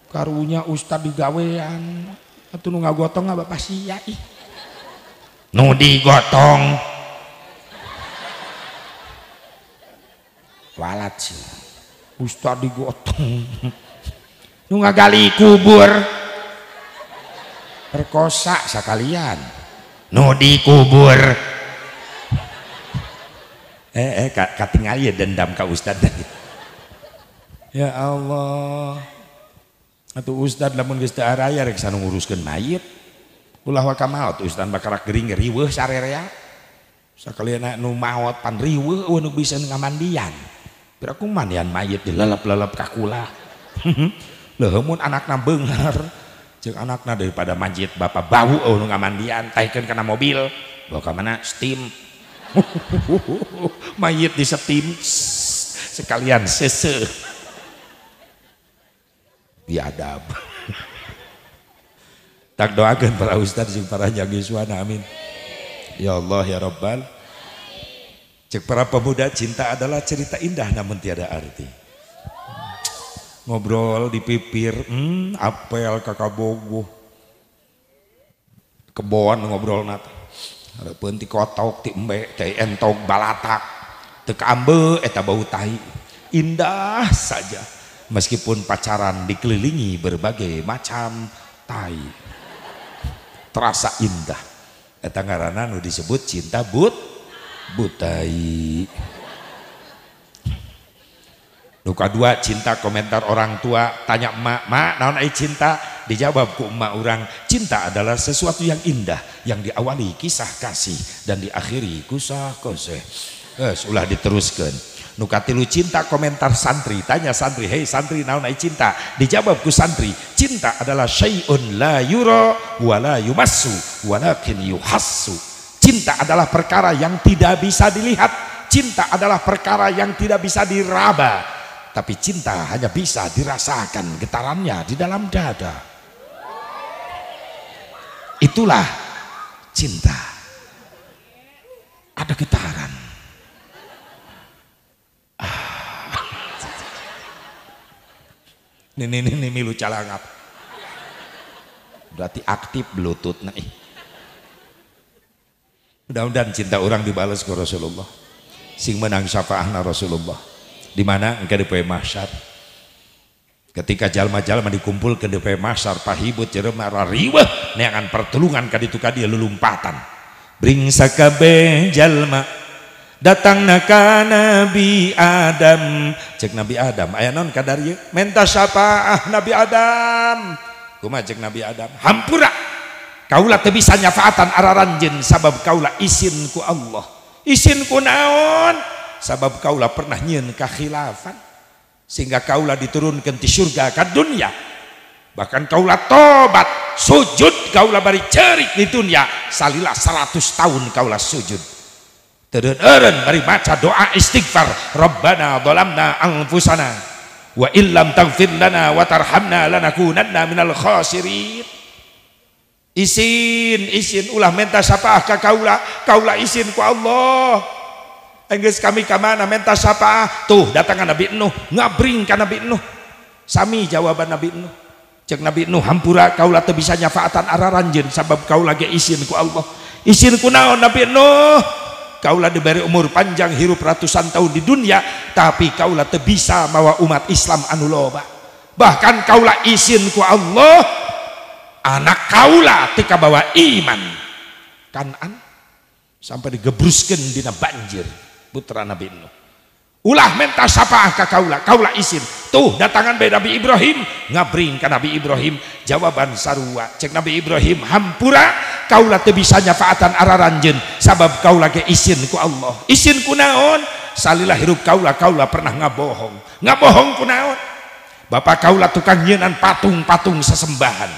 Karunya ustad digawean. Atuh nu ngagotong mah bapak sia ih. Nu digotong. Walat sih. Ustad digotong. Nu ngagali kubur. Perkosa sakalian. Nu dikubur. Katingali dendam ka ustad. Ya Allah. Atuh ustad lamun geus teu araya rek sanu nguruskeun mayit. Ulah waka maot ustad bakarak gering riweuh sarerea. Sakalian nu maot pan riweuh eueuh nu bisa ngamandian. Piraku mandian mayit dilelep-lelep ka kula. Leuh mun anakna beunghar jeung anakna daripada masjid bapak bau eueuh nu ngamandian taikeun kana mobil bawa ka mana steam. Mayit di steam sekalian seseuh. Biadab. Tak doakan para ustadz jeung para jagiswana, amin. Ya Allah ya Rabbal. Cek para pemuda, cinta adalah cerita indah namun tiada arti. Ngobrol di pipir, apel kakabogoh. Kebon ngobrol nat. Hareupeun ti kotok ti embe teh entok balatak. Teu kaambe eta bau tai. Indah saja. Meskipun pacaran dikelilingi berbagai macam tai, terasa indah. Eta ngaranna nu disebut cinta butai. Nu kadua cinta komentar orang tua, tanya emak, "Mak, naon ai cinta?" Dijawab ku emak urang, "Cinta adalah sesuatu yang indah yang diawali kisah kasih dan diakhiri kusah koseh." Geus ulah diteruskeun. Nu katilu cinta komentar santri, tanya santri, "Hei santri, naon ai cinta?" Dijawab ku santri, "Cinta adalah syai'un la yura wa la yumassu walakin yuhassu." Cinta adalah perkara yang tidak bisa dilihat, cinta adalah perkara yang tidak bisa diraba, tapi cinta hanya bisa dirasakan getarannya di dalam dada. Itulah cinta. Ada getaran. Ini milu calangap. Berarti aktif bluetooth nah. Mudah-mudahan cinta orang dibalas ke Rasulullah. Sing menang syafaahna Rasulullah. Di mana engke di poe mahsyar. Ketika jalma-jalma dikumpulkeun di poe mahsyar pahibut jelema rariweuh neangan pertulungan ka ditu ka dieu lulumpatan. Bringsa kabeh jalma datangna ka Nabi Adam. Cek Nabi Adam, aya naon kadar ieu? Menta syafaah Nabi Adam. Kumaha cek Nabi Adam? Hampura. Kaula teu bisa nyafaatan araranjeun sabab kaula isin ku Allah. Isin ku naon? Sabab kaula pernah nyieun kakhilafan. Sehingga kaula diturunkan di surga ka dunia. Bahkan kaula tobat, sujud kaula bari cerik di dunia, salila 100 tahun kaula sujud. Teureun-eureun bari maca doa istighfar, Rabbana dhalamna anfusana wa illam taghfir lana wa tarhamna lanakunanna minal khasirin. Isin, isin ulah menta syafaah ka kaula, kaula isin ku Allah. Enggeus kami ka mana menta syafaah? Tuh datangan Nabi Nuh, ngabring ka Nabi Nuh. Sami jawaban Nabi Nuh. Cek Nabi Nuh, hampura kaula teu bisa nyafaatan araranjeun sabab kaula ge isin ku Allah. Isin ku naon Nabi Nuh? Kaula diberi umur panjang hirup ratusan tahun di dunia, tapi kaula teu bisa mawa umat Islam anu loba. Bahkan kaula isin ku Allah, anak kaula teu kabawa iman. Kanan sampai digebruskeun dina banjir putra Nabi Nuh. Ulah menta syafaah ka kaula, kaula isin. Tuh datangan bae Nabi Ibrahim, ngabring ka Nabi Ibrahim, jawaban sarua. Cek Nabi Ibrahim, hampura kaula teu bisa nyafaatan araranjeun sabab kaula ge isin ku Allah. Isin ku naon? Salila hirup kaula, kaula pernah ngabohong. Ngabohong ku naon? Bapak kaula tukang nyeunan patung-patung sesembahan.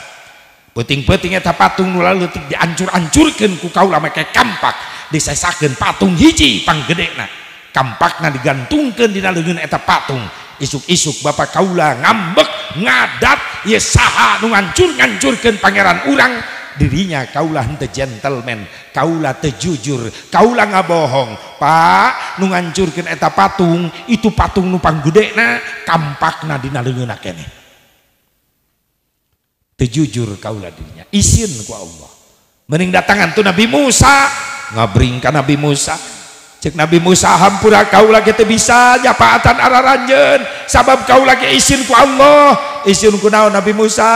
Peuting-peuting eta patung nu laleutik diancur-ancurkeun ku kaula make kampak, disesakeun patung hiji panggedena. Kampakna digantungkeun dina leungeun eta patung. Isuk-isuk bapak kaula ngambek ngadat, ye saha nu ngancur-ngancurkeun pangeran urang. Dirinya kaula henteu gentleman, kaula teu jujur, kaula ngabohong. Pak, nu ngancurkeun eta patung, itu patung nu panggedena, kampakna dina leungeunna keneh. Teu jujur kaula dirinya, isin ku Allah. Mending datangan tu Nabi Musa, ngabring ka Nabi Musa. Cek Nabi Musa, hampura kaula ge teu bisa nyafaatan araranjeun sabab kaula ge isin ku Allah. Isin ku naon Nabi Musa?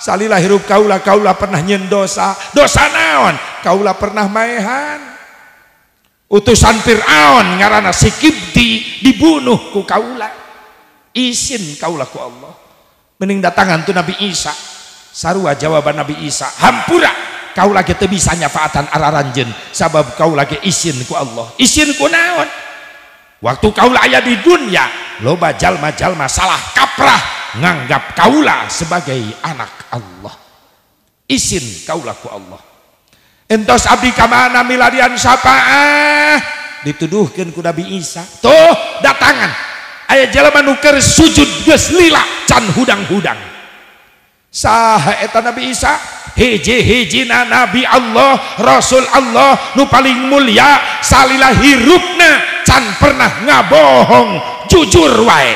Salila hirup kaula, kaula pernah nyeun dosa. Dosa naon? Kaula pernah maehan. Utusan Fir'aun ngaranna si Kibti dibunuh ku kaula. Isin kaula ku Allah. Mending datangan tu Nabi Isa. Sarua jawaban Nabi Isa, hampura kaula ge teu bisa nyafaatan araranjeun sabab kaula ge isin ku Allah. Isin ku naon? Waktu kaula aya di dunia, loba jalma-jalma salah kaprah nganggap kaula sebagai anak Allah. Isin kaula ku Allah. Entos abdi ka mana milarian syafaah? Dituduhkeun ku Nabi Isa. Tuh datangan aya jalma nu keur sujud geus lila can hudang-hudang. Saha eta Nabi Isa? Hiji-hijina Nabi Allah, Rasul Allah nu paling mulia, salila hirupna can pernah ngabohong, jujur wae.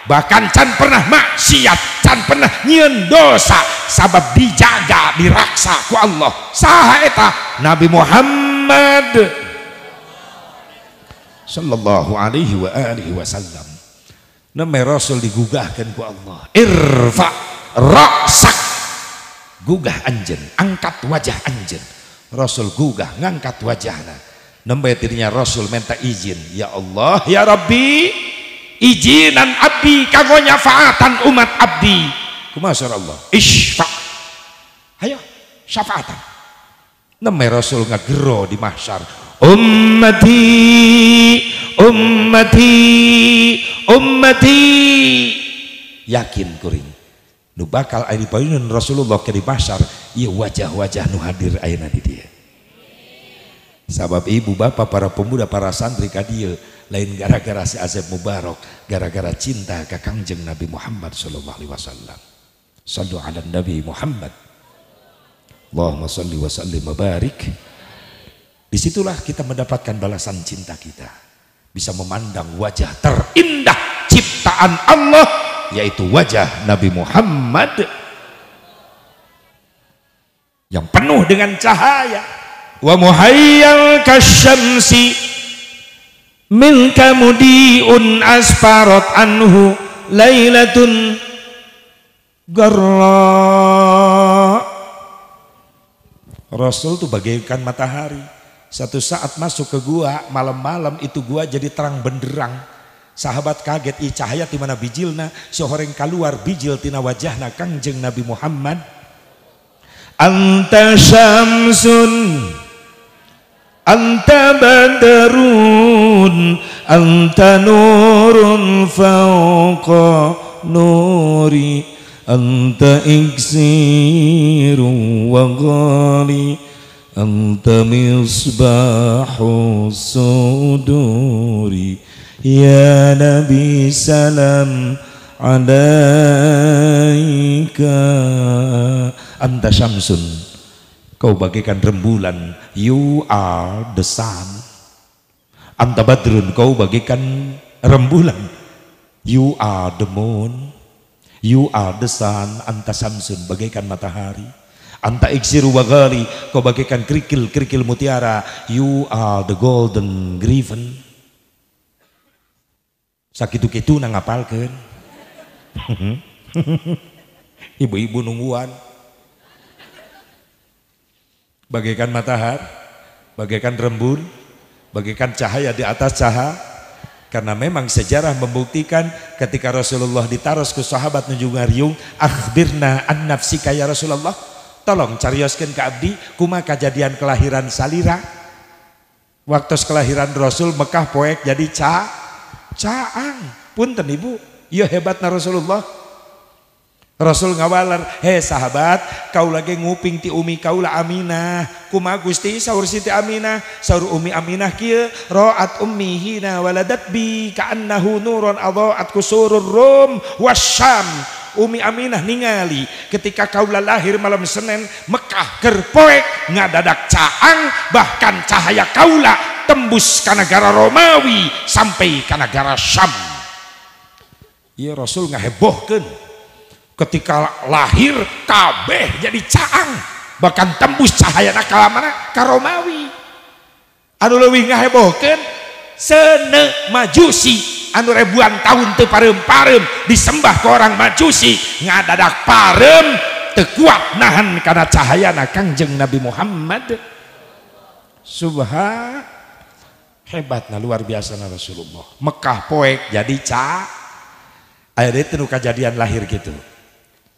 Bahkan can pernah maksiat, can pernah nyieun dosa, sabab dijaga, diraksa ku Allah. Saha eta? Nabi Muhammad sallallahu alaihi wa alihi wasallam. Name Rasul digugahkeun ku Allah. Irfa ra'sak, gugah anjeun, angkat wajah anjeun. Rasul gugah, ngangkat wajahna. Nembe dirinya Rasul minta izin, ya Allah, ya Rabbi, izinan abdi kanggo nyafaatan umat abdi. Kumaha surah Allah? Isfa, hayo syafaatan. Nembe Rasul ngagero di mahsyar, ummati, ummati, ummati. Yakin kuring nu bakal aya dipayunun Rasulullah ke di pasar, ieu wajah-wajah nu hadir ayeuna di dieu. Sabab ibu bapak para pemuda para santri ka dieu lain gara-gara si Asep Mubarok, gara-gara cinta ka Kangjeng Nabi Muhammad sallallahu alaihi wasallam. Sallu ala Nabi Muhammad. Allahumma salli wa sallim wa barik. Disitulah kita mendapatkan balasan cinta kita. Bisa memandang wajah terindah ciptaan Allah, yaitu wajah Nabi Muhammad yang penuh dengan cahaya. Wa muhayyal kasyamsi minka mudiun asfarat anhu lailatun garra. Rasul itu bagaikan matahari. Satu saat masuk ke gua, malam-malam itu gua jadi terang benderang. Sahabat kaget, ih cahaya di mana bijilna, sohoreng keluar bijil tina wajahna Kangjeng Nabi Muhammad. Anta syamsun Anta badrun anta nurun fawqa nuri anta iksirun wa ghali anta misbahu suduri ya nabi salam alaika. Anta syamsun, kau bagaikan rembulan, you are the sun. Anta badrun, kau bagaikan rembulan, you are the moon, you are the sun. Anta samsun, bagaikan matahari. Anta iksiru wa ghali, kau bagaikan kerikil-kerikil mutiara, you are the golden griffin. Sakitu-kitu na ngapalkeun. Ibu-ibu nungguan. Bagaikan matahari, bagaikan rembun, bagaikan cahaya di atas cahaya. Karena memang sejarah membuktikan ketika Rasulullah ditaros ke sahabat nuju ngariung, akhbirna an nafsika ya Rasulullah, tolong carioskeun ka abdi kumaha kajadian kelahiran salira. Waktu kelahiran Rasul Mekah poek jadi caang. Punten ibu, ieu hebatna Rasulullah. Rasul ngawaler, he sahabat, kau lagi nguping ti umi kaula Aminah. Kumaha Gusti saur Siti Aminah, saur umi Aminah kieu, ra'at ummi hina waladat bi ka'annahu nurun adha'at kusurur rum wasyam. Umi Aminah ningali ketika kaula lahir malam Senin, Mekah keur poek ngadadak caang, bahkan cahaya kaula tembus ka negara Romawi sampai ka negara Syam. Ieu Rasul ngahebohkeun. Ketika lahir kabeh jadi caang, bahkan tembus cahayana ka mana? Ka Romawi. Anu leuwih ngahebohkeun seuneu Majusi anu ribuan tahun teu pareum-pareum disembah ke orang Majusi, ngadadak pareum teu kuat nahan kana cahayana Kangjeng Nabi Muhammad. Subhan, hebatna luar biasa na Rasulullah. Mekah poek jadi ca aya deui teu kajadian lahir gitu.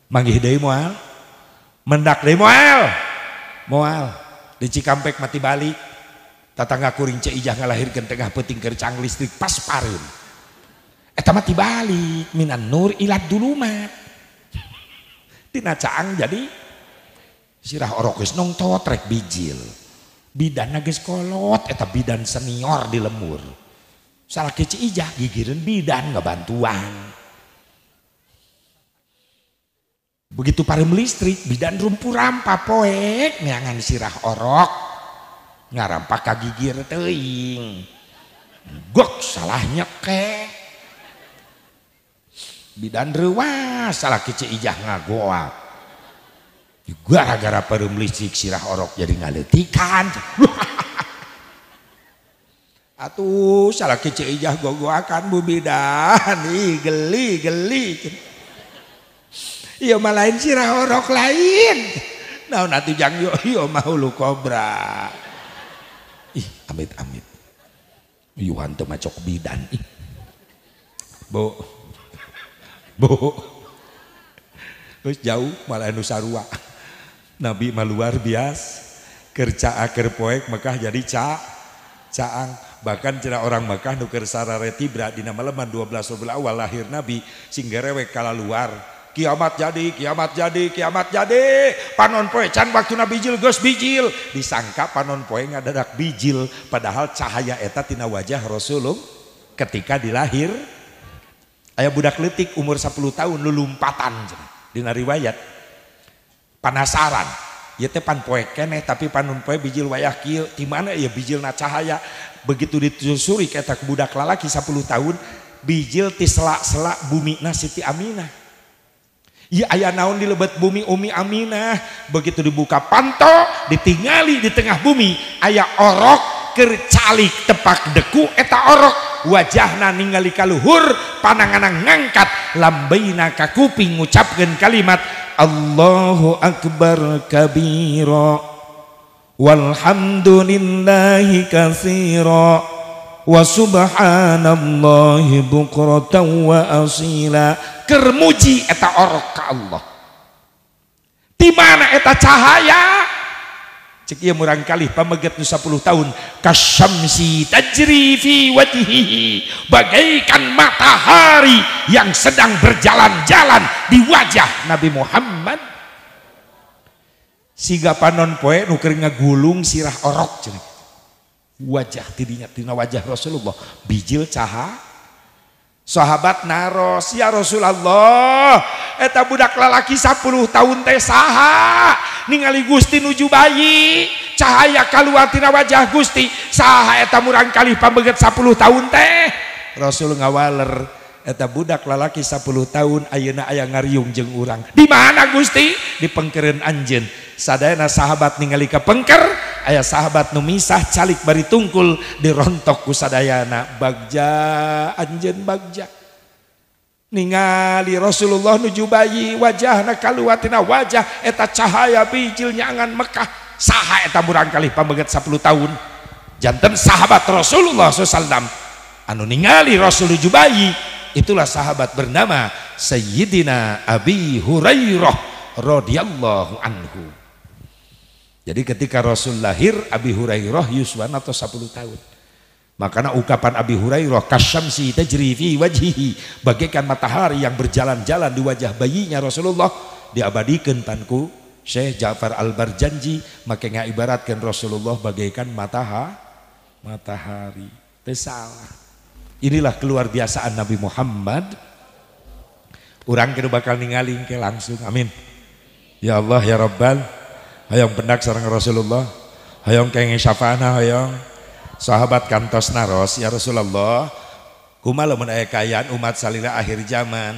Manggih deui moal, mendak deui moal, moal di Cikampek mati balik, tatangga kuring Ceu Ijah ngalahirkeun tengah peuting keur cang listrik pas pareum. Eta mah tibalik minan nur ila dulumat. Tina caang jadi sirah orok geus nongtot rek bijil. Bidanna geus kolot eta bidan senior di lemur. Salaki Ceu Ijah gigireun bidan ngabantuan. Begitu pareum listrik, bidan rumpu rampa poek neangan sirah orok ngarampa ka gigir teuing. Gok salah nyekek. Bidan reuas salah Ceu Ijah ngagoak. Gara-gara pareum listrik sirah orok jadi ngaleutikan. Atuh salah Ceu Ijah gogoakan bu bidan, ih geli geli. Iya mah lain sirah orok lain. Naon atuh jang yo yo mah hulu kobra. Ih amit amit. Yuhan teu macok bidan. Ih. Bu. Bu. Geus jauh malah anu sarua. Nabi mah luar biasa. Keur caa keur poek Mekah jadi caang. Bahkan cenah orang Mekah nu keur sararetibra dina maleman 12 Rabiul Awal lahir Nabi sing gerewek kalaluar. Kiamat jadi, kiamat jadi, kiamat jadi. Panon poe can waktuna bijil geus bijil. Disangka panon poe ngadadak bijil, padahal cahaya eta tina wajah Rasulullah ketika dilahir. Aya budak leutik umur 10 tahun lulumpatan dina riwayat. Panasaran. Ieu teh pan poe keneh tapi panon poe bijil wayah kieu. Di mana ieu bijilna cahaya? Begitu ditelusuri ka eta budak lalaki 10 tahun, bijil ti selak-selak bumina Siti Aminah. Ya aya naon di lebet bumi Umi Aminah. Begitu dibuka panto, ditingali di tengah bumi aya orok keur calik tepak deku eta orok wajahna ningali kaluhur, pananganna ngangkat, lambeina ka kuping ngucapkeun kalimat Allahu akbar kabira walhamdulillahi katsira wa subhanallahi bukratan wa asila. Keur muji eta orok ka Allah. Di mana eta cahaya? Cek ieu murang kalih pameget nu 10 tahun kasyamsi tajri fi wajhihi, bagaikan matahari yang sedang berjalan-jalan di wajah Nabi Muhammad. Siga panon poe nu keur ngagulung sirah orok cenah. Wajah tidinya tina wajah Rasulullah bijil caha. Sahabat naros, ya Rasulullah, eta budak lalaki 10 tahun teh saha? Ningali Gusti nuju bayi, cahaya kaluar tina wajah Gusti, saha eta murang kalih pameget 10 tahun teh? Rasul ngawaler, eta budak lalaki 10 tahun ayeuna aya ngariung jeung urang. Di mana Gusti? Di pengkereun anjeun. Sadayana sahabat ningali ka pengker, aya sahabat nu misah calik bari tungkul dirontok ku sadayana. Bagja anjeun bagja. Ningali Rasulullah nuju bayi, wajahna kaluar tina wajah eta cahaya bijil nyangan Mekah. Saha eta murang kalih pameget 10 tahun? Janten sahabat Rasulullah SAW anu ningali Rasul nuju bayi, itulah sahabat bernama Sayyidina Abi Hurairah radhiyallahu anhu. Jadi ketika Rasul lahir, Abi Hurairah yuswana atau 10 tahun. Makanya ungkapan Abi Hurairah kasyamsi tajri fi wajhihi, bagaikan matahari yang berjalan-jalan di wajah bayinya Rasulullah, diabadikan panku Syekh Ja'far Al-Barjanji, makanya ibaratkan Rasulullah bagaikan matahari. Teu salah. Inilah keluar biasaan Nabi Muhammad. Urang kudu bakal ningali ke langsung. Amin. Ya Allah ya Rabbal, hayang pendak sareng Rasulullah, hayang kenging syafaatna hayang. Sahabat kantos naros, ya Rasulullah, kumaha lamun aya kaayaan umat salila akhir zaman?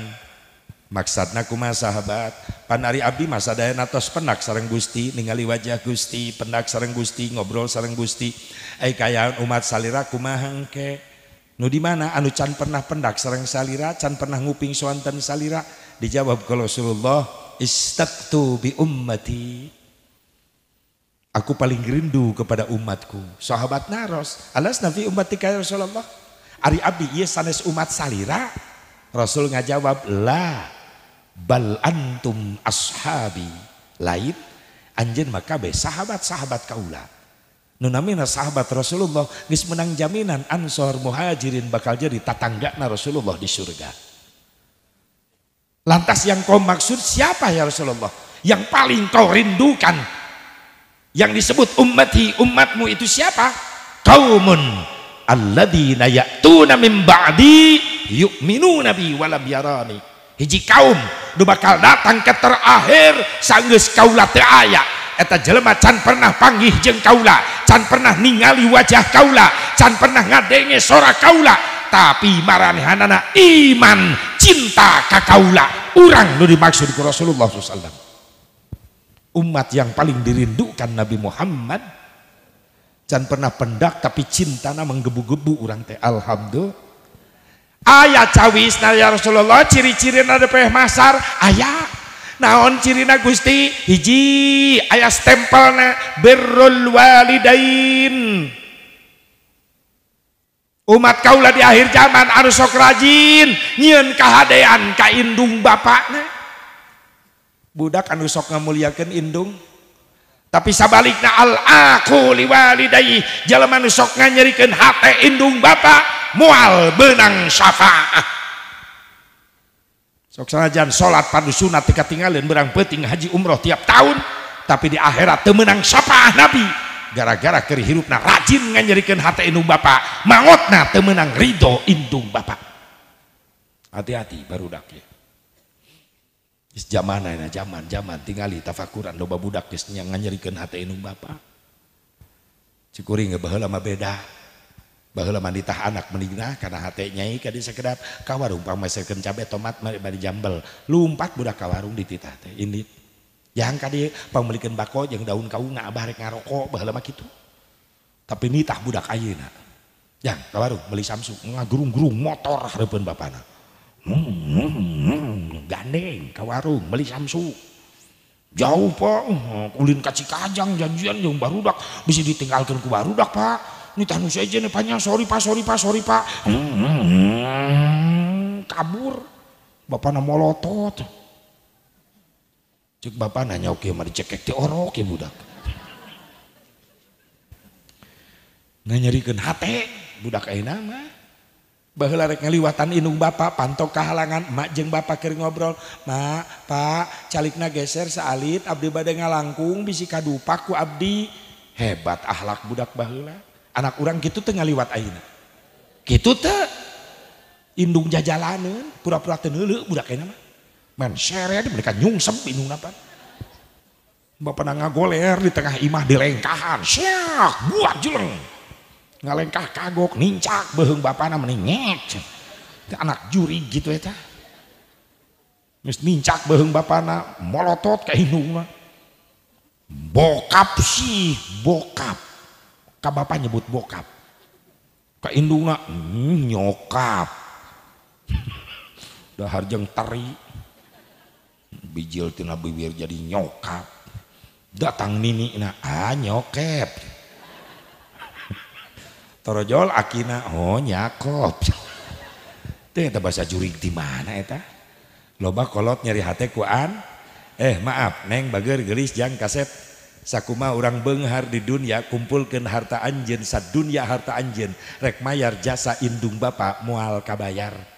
Maksudna kumaha sahabat? Pan ari abdi mah sadayana tos pendak sareng Gusti, ningali wajah Gusti, pendak sareng Gusti, ngobrol sareng Gusti. Aya kaayaan umat salira kumaha engke? Nu di mana anu can pernah pendak sareng salira, can pernah nguping soanten salira? Dijawab ku Rasulullah, istaqtu bi ummati. Aku paling rindu kepada umatku. Sahabat naros, alas nabi ummatika ya Rasulullah? Ari abdi ieu sanes umat salira? Rasul ngajawab, la bal antum ashabi. Lain anjeun mah kabeh sahabat-sahabat kaula. Nu namina sahabat Rasulullah geus menang jaminan Ansor Muhajirin bakal jadi tatanggana Rasulullah di surga. Lantas yang kau maksud siapa ya Rasulullah? Yang paling kau rindukan, yang disebut ummati, umatmu itu siapa? Qaumun alladzina ya'tuna min ba'di yu'minuna bi walam yarani. Hiji kaum nu bakal datang ke terakhir sanggeus kaula teu aya. Eta jelema can pernah panggih jeung kaula, can pernah ningali wajah kaula, can pernah ngadenge sora kaula, tapi maranehanana iman cinta ka kaula. Urang nu dimaksud ku Rasulullah SAW. Umat yang paling dirindukan Nabi Muhammad, can pernah pendak tapi cintana menggebu-gebu urang teh. Alhamdulillah. Aya cawisna ya Rasulullah, ciri-cirina peh masar aya. Naon cirina Gusti? Hiji aya stempelna birrul walidain. Umat kaula di akhir zaman anu sok rajin nyieun kahadean ka indung bapakna. Budak anu sok ngamuliakeun indung, tapi sabalikna al aqu liwalidayhi, jelema anu sok nganyerikeun hate indung bapa moal beunang syafaat. Sok sanajan salat padu sunat teu katinggalin berang peuting haji umroh tiap tahun, tapi di akhirat teu meunang syafaat Nabi gara-gara keur hirupna rajin nganyerikeun hate indung bapa, maotna teu meunang ridho indung bapa. Hati-hati barudak ya. Zaman ayeuna zaman tingali tafakuran loba budak geus nganyerikeun hate indung bapa. Cikuring ge baheula mah beda. Baheula mah nitah anak mendingna kana hate nyai ka di sakedap ka warung pangmeserkeun cabe tomat bari jambel. Lumpat budak ka warung dititah teh indit. Yang ka dieu pangmeulikeun bako jeung daun kaunga abah rek ngarokok baheula mah kitu. Tapi nitah budak ayeuna. Yang ka warung meuli Samsu ngagerung-gerung motor hareupeun bapana. Gandeng ka warung beli Samsu jauh pak, ulin ka Cikajang janjian jeung barudak bisa ditinggalkeun ku barudak pak. Nitah nu sejen panjang sorry pak, sorry pak, sorry pak. Kabur bapana molotot. Cek bapana nyauk ieu mah dicekek ti orok ieu budak. Nganyerikeun hate budak ayeuna mah. Baheula rek ngaliwatan indung bapak pantok kahalangan emak jeung bapak keur ngobrol, "Mak, Pak, calikna geser saalit abdi bade ngalangkung bisi kadupak ku abdi." Hebat akhlak budak baheula. Anak urang kitu teu ngaliwat ayeuna. Kitu teu. Indung jajalaneun, pura-pura teu neuleuh budak ayeuna mah. Men sere mereka nyungsep indungna pan. Bapana ngagoler di tengah imah dilengkahan, siak buat jeleng. Ngalengkah kagok, nincak beuheung bapana meni ngek. Anak juri gitu eta. Geus nincak beuheung bapana, molotot ka indungna. Bokap sih, bokap. Ka bapa nyebut bokap. Ka indungna nyokap. Dahar jeung teri. Bijil tina bibir jadi nyokap. Datang nini na, ah nyokep. Torojol akina, oh nyakop. Teh eta bahasa jurig di mana eta? Loba kolot nyeri hate ku an. Maaf, neng bager geulis jang kasep. Sakuma urang beunghar di dunia kumpulkeun harta anjeun sadunya harta anjeun rek mayar jasa indung bapa moal kabayar.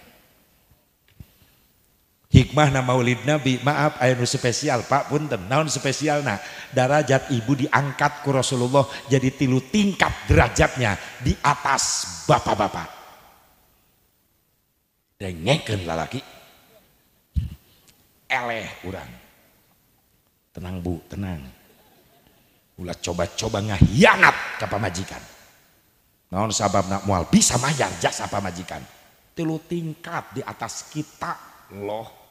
Hikmahna Maulid Nabi, maaf aya nu spesial Pak punten, naon spesialna? Darajat ibu diangkat ku Rasulullah jadi 3 tingkat derajatnya di atas bapak-bapak. Dengekeun lalaki. Eleh urang. Tenang Bu, tenang. Ulah coba-coba ngahianat ka pamajikan. Naon sababna moal bisa mayar jasa pamajikan. 3 tingkat di atas kita loh.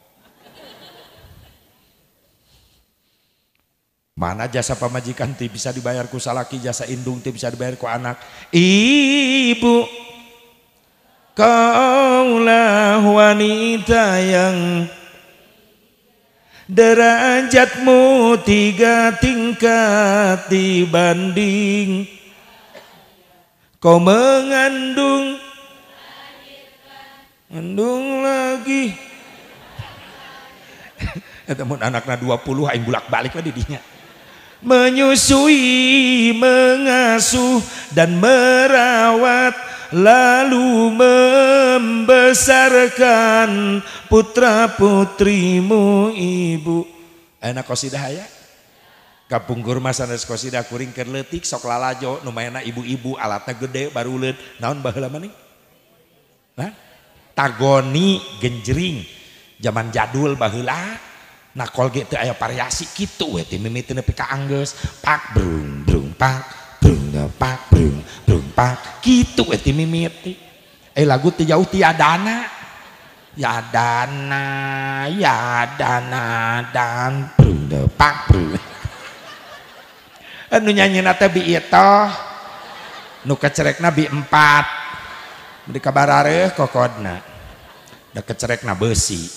Mana jasa pamajikan ti bisa dibayar ku salaki, jasa indung ti bisa dibayar ku anak. Ibu, kaulah wanita yang derajatmu 3 tingkat dibanding kau mengandung, mengandung lagi. Eta mun anakna 20 aing bolak-balik lah di dinya. Menyusui, mengasuh dan merawat, lalu membesarkan putra putrimu ibu. Enak qasidah aya? Kapungkur mah sanes qasidah kuring keur leutik sok lalajo nu maenna ibu-ibu alatna gede baruleut. Naon baheula mah nih? Hah? Tagoni genjering zaman jadul baheula. Nakol ge teu aya variasi kitu we teh mimiti nepi ka anggeus pak brung brung pak brung pak brung brung pak kitu we teh mimiti. Lagu teu jauh ti Yadana. Yadana yadana dan brung pak brung. Anu nyanyina teh bi itoh nu kecerekna bi 4. Di kabarareuh kokodna. Da kecerekna beusi.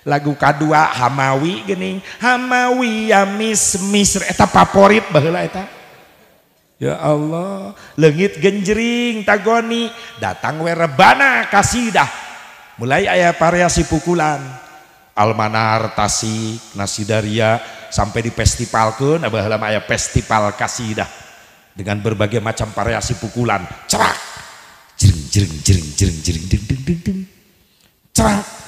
Lagu kadua Hamawi geuning Hamawi ya mis misr eta favorit baheula eta. Ya Allah, leungit genjering tagoni datang we rebana kasidah. Mulai aya variasi pukulan. Almanar Tasik, Nasidaria sampai difestivalkeun baheula mah aya festival kasidah dengan berbagai macam variasi pukulan. Cerak. Jering jering jering jering jering ding ding ding ding. Cerak.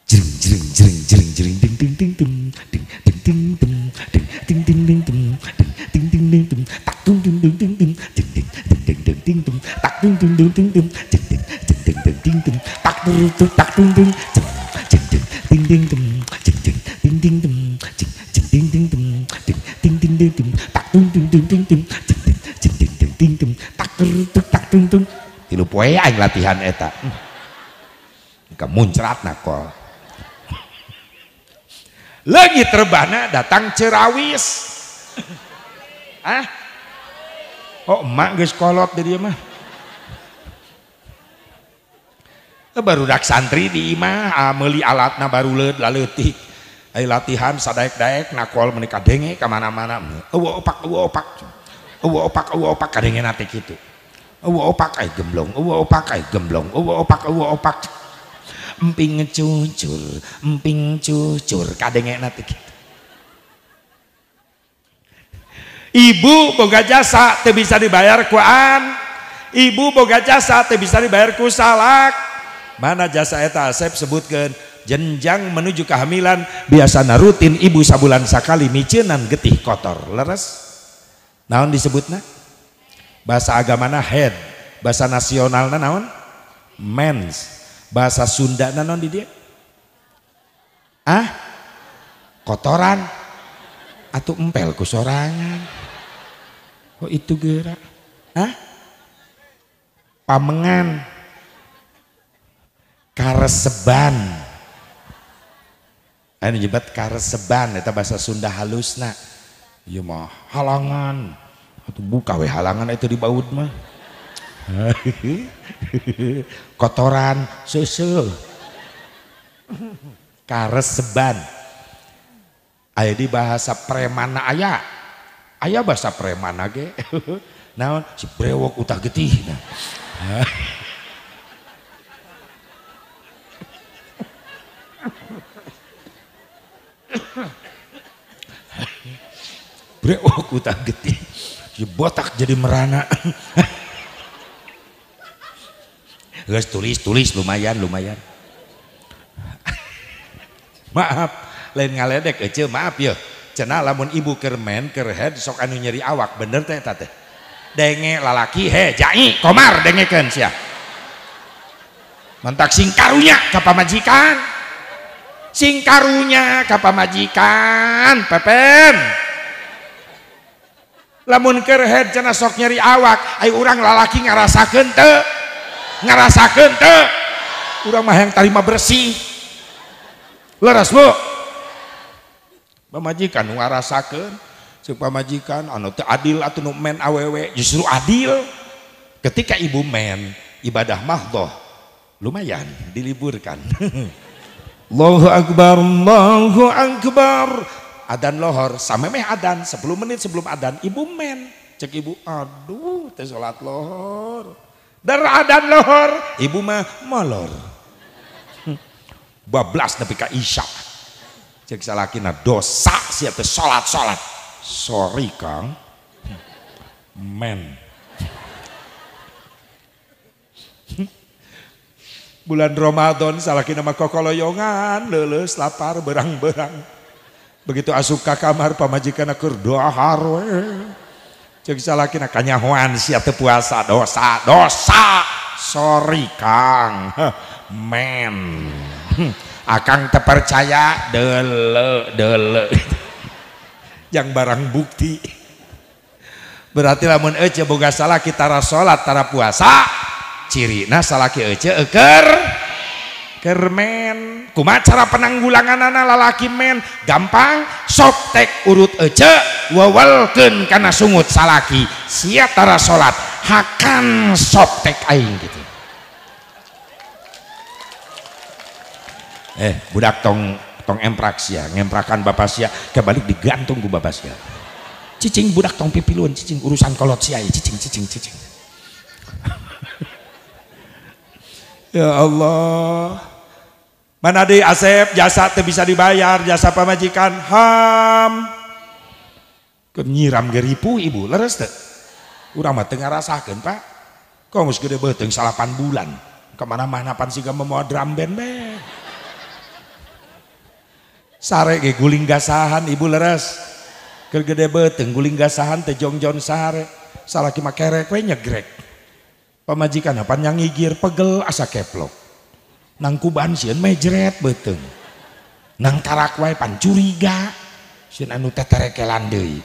Jering jering jering jering jering ding ding ding ding ding ding ding ding ding ding ding ding ding ding ding ding tak dung dung dung ding ding ding ding ding ding ding ding tak dung dung dung ding ding ding ding ding ding ding ding tak dung dung tak dung dung ding ding ding ding ding ding ding ding ding ding ding ding ding ding ding ding tak dung dung dung ding ding ding ding ding ding ding tak dung tak dung dung 3 poe aing latihan eta. Kemuncrat nakol. Lagi terbana datang cerawis. Ah? Oh, emak geus kolot di dieu mah. Barudak santri di imah meuli alatna baruleut laleutik. Ai latihan sadaek-daek nakol meuni kadenge ka mana-mana. Eueuh opak, eueuh opak. Eueuh opak, eueuh opak kadengena teh kitu. Eueuh opak ai gemblong, eueuh opak ai gemblong, eueuh opak, eueuh opak. Emping cucur kadengena teh kitu. Ibu boga jasa teu bisa dibayar ku an. Ibu boga jasa teu bisa dibayar ku salak. Mana jasa eta Asep sebutkeun jenjang menuju kehamilan biasana rutin ibu sabulan sakali miceunan getih kotor. Leres? Naon disebutna? Bahasa agamana head, bahasa nasionalna naon? Mens. Bahasa Sundana naon di dieu? Ah? Kotoran. Atuh empel ku sorangan. Oh itu gerak. Hah? Pamengan. Kareseban. Anu nyebat kareseban eta bahasa Sunda halusna. Ieu mah halangan. Atuh buka we halangan itu di baud mah. Kotoran seuseuh. Kareseban. Aya di bahasa premana aya. Aya bahasa premana ge. Naon si brewok utah getih nah. Brewok utah getih. Si botak jadi merana. Geus tulis lumayan. Maaf, lain ngaledek ece maaf ya. Cenah lamun ibu keur men keur head sok anu nyeri awak bener teh eta teh. Denge lalaki he jai komar dengekeun sia. Mantak sing karunya ka pamajikan. Sing karunya ka pamajikan pepen. Lamun keur head cenah sok nyeri awak, ai urang lalaki ngarasakeun teu? Ngarasakeun teu? Urang mah yang tarima bersih. Leres Bu. Pamajikan nu ngarasakeun, ceuk pamajikan anu teu adil atuh nu men awewe, justru adil. Ketika ibu men ibadah mahdhah lumayan diliburkan. Allahu akbar, Allahu akbar. Adan lohor samemeh adan 10 menit sebelum adan ibu men, cek ibu aduh teh salat lohor. Dar adan lohor, ibu mah molor. Bablas nepi ka isya. Cek salakina dosa sia teh salat-salat. Sorry Kang. Men. Bulan Ramadan salakina mah kokoloyongan, leuleus lapar berang-berang. Begitu asup ka kamar pamajikanna keur dahar we. Cek salakina kanyahoan sia teu puasa dosa, dosa. Sorry Kang. Men. Akang terpercaya dele dele. Yang barang bukti. Berarti lamun ece boga salaki tara salat tara puasa, cirina salaki ece eker kermen. Kumaha cara penanggulanganana lalaki men? Gampang, sok tek urut ece wawalkeun kana sungut salaki. Sia tara salat, hakan sok tek aing gitu. Budak tong emprak sia, ngemprakan bapak sia, kebalik digantung ku bapak sia. Cicing budak tong pipiluan, cicing urusan kolot sia, cicing cicing cicing. Ya Allah. Mana di Asep jasa teu bisa dibayar, jasa pamajikan ham. Keur nyiram ge ripuh ibu, leres teu? Urang mah teu ngarasakeun, Pak. Kok geus gede beuteung 8 bulan. Kemana-mana pan siga membawa drum band be. Sare ge guling gasahan ibu leres. Keur gede beuteung guling gasahan teh jongjon sare. Salaki mah kerek we nyegrek. Pamajikan pan yang ngigir pegel asa keplok. Nang kuban sieun mejret beuteung. Nang karak wae pan curiga. Sieun anu teterekelan deui.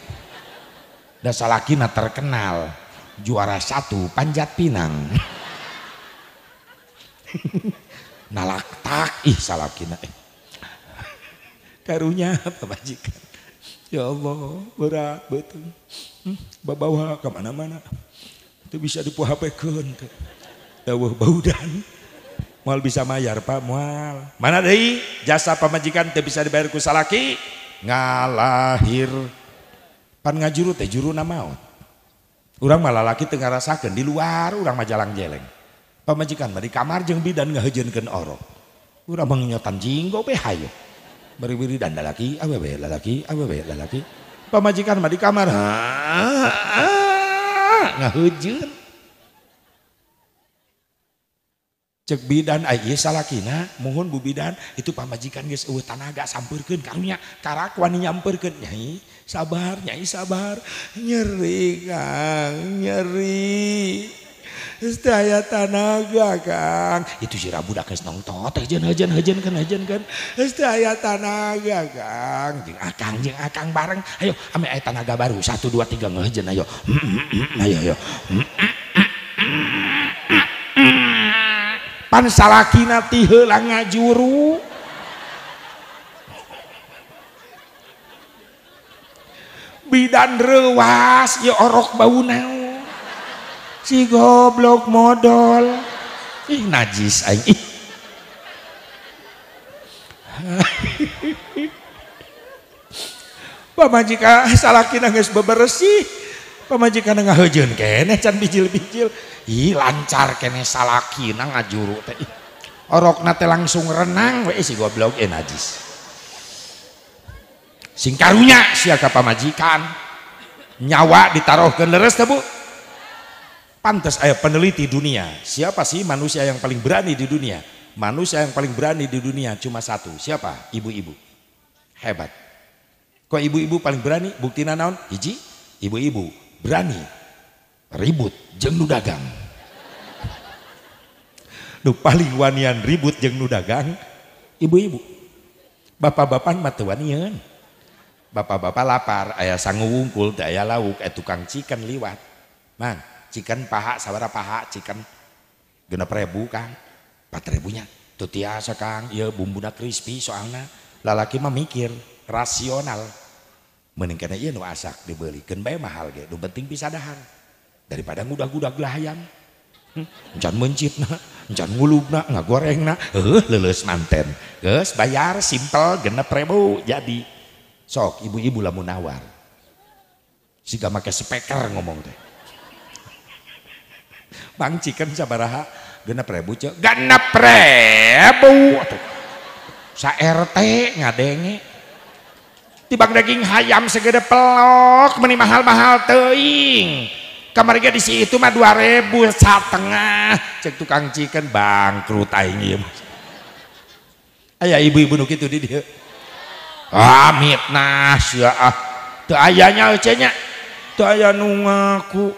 Da salakina terkenal juara 1 panjat pinang. Nalaktak ih salakina. Karunya pamajikan. Ya Allah, berat betul. Babawa kemana-mana. Itu bisa dipuhapekeun teh. Dawuh baudan. Moal bisa mayar Pak, moal. Mana deui jasa pamajikan teu bisa dibayar ku salaki? Ngalahir. Pan ngajuru teh juruna maot. Urang mah lalaki teu ngarasakeun di luar urang mah jalang-jeleng. Pamajikan mah di kamar jeung bidan ngaheujeunkeun orok. Urang mah nginyotan jinggo be hayo. Beri-beri dan lalaki, awewe lalaki, awewe lalaki. Pamajikan mah di kamar. Ngahujeun. Cek bidan ai ieu salakina, muhun Bu Bidan, itu pamajikan geus eueuh tanaga sampeurkeun karunya, karak wani nyampeurkeun. Nyai, sabar, nyai sabar. Nyeri Kang, nyeri. Geus teu aya tanaga Kang. Itu si budak geus nongtot teh heujeun kan. Geus teu aya tanaga Kang. Jeung akang bareng. Ayo ame aya tanaga baru 1 2 3 ngeujeun ayo. Ayo ayo. Pan salakina ti heula ngajuru. Bidan reuwas ieu orok bauna. Si goblok modol. Ih najis aing ih. Pamajikan salakina geus beberesih. Pamajikan ngaheujeun keneh can bijil-bijil. Ih lancar keneh salakina ngajuru teh. Orokna teh langsung renang we si goblok najis. Sing karunya sia ka pamajikan. Nyawa ditaruhkeun leres teh Bu. Pantes aya peneliti dunia. Siapa sih manusia yang paling berani di dunia? Manusia yang paling berani di dunia cuma satu. Siapa? Ibu-ibu. Hebat. Kok ibu-ibu paling berani? Buktina naon? Hiji, ibu-ibu berani ribut jeung nu dagang. Nu paling wanian ribut jeung nu dagang ibu-ibu. Bapak-bapak mah teu wanian. Bapak-bapak lapar, aya sangu wungkul, teu aya lauk, aya tukang chicken liwat. Mang, chicken paha sabaraha paha chicken 6.000 Kang. 4.000 nya. Teu tiasa Kang, ieu bumbuna crispy soalna. Lalaki mah mikir rasional. Mending kana ieu nu asak dibeli, keun bae mahal ge, nu penting bisa dahar. Daripada ngudag-ngudag lah hayam. Encan mencitna, encan ngulubna, ngagorengna, heuh leuleus manten. Geus bayar simpel 6.000 jadi. Sok ibu-ibu lamun nawar. Siga make speaker ngomong teh. Bang chicken sabaraha 6.000 ceu. 6.000 atuh. Sa RT ngadenge. Tibang daging hayam segede pelok meni mahal-mahal teuing. Kamari ge di situ mah 2.500. Cek tukang chicken bangkrut aing ieu. Aya ibu-ibu nu kitu di dieu. Ah mitnah sia ah. Teu aya nya euceu nya. Teu aya nu ngaku.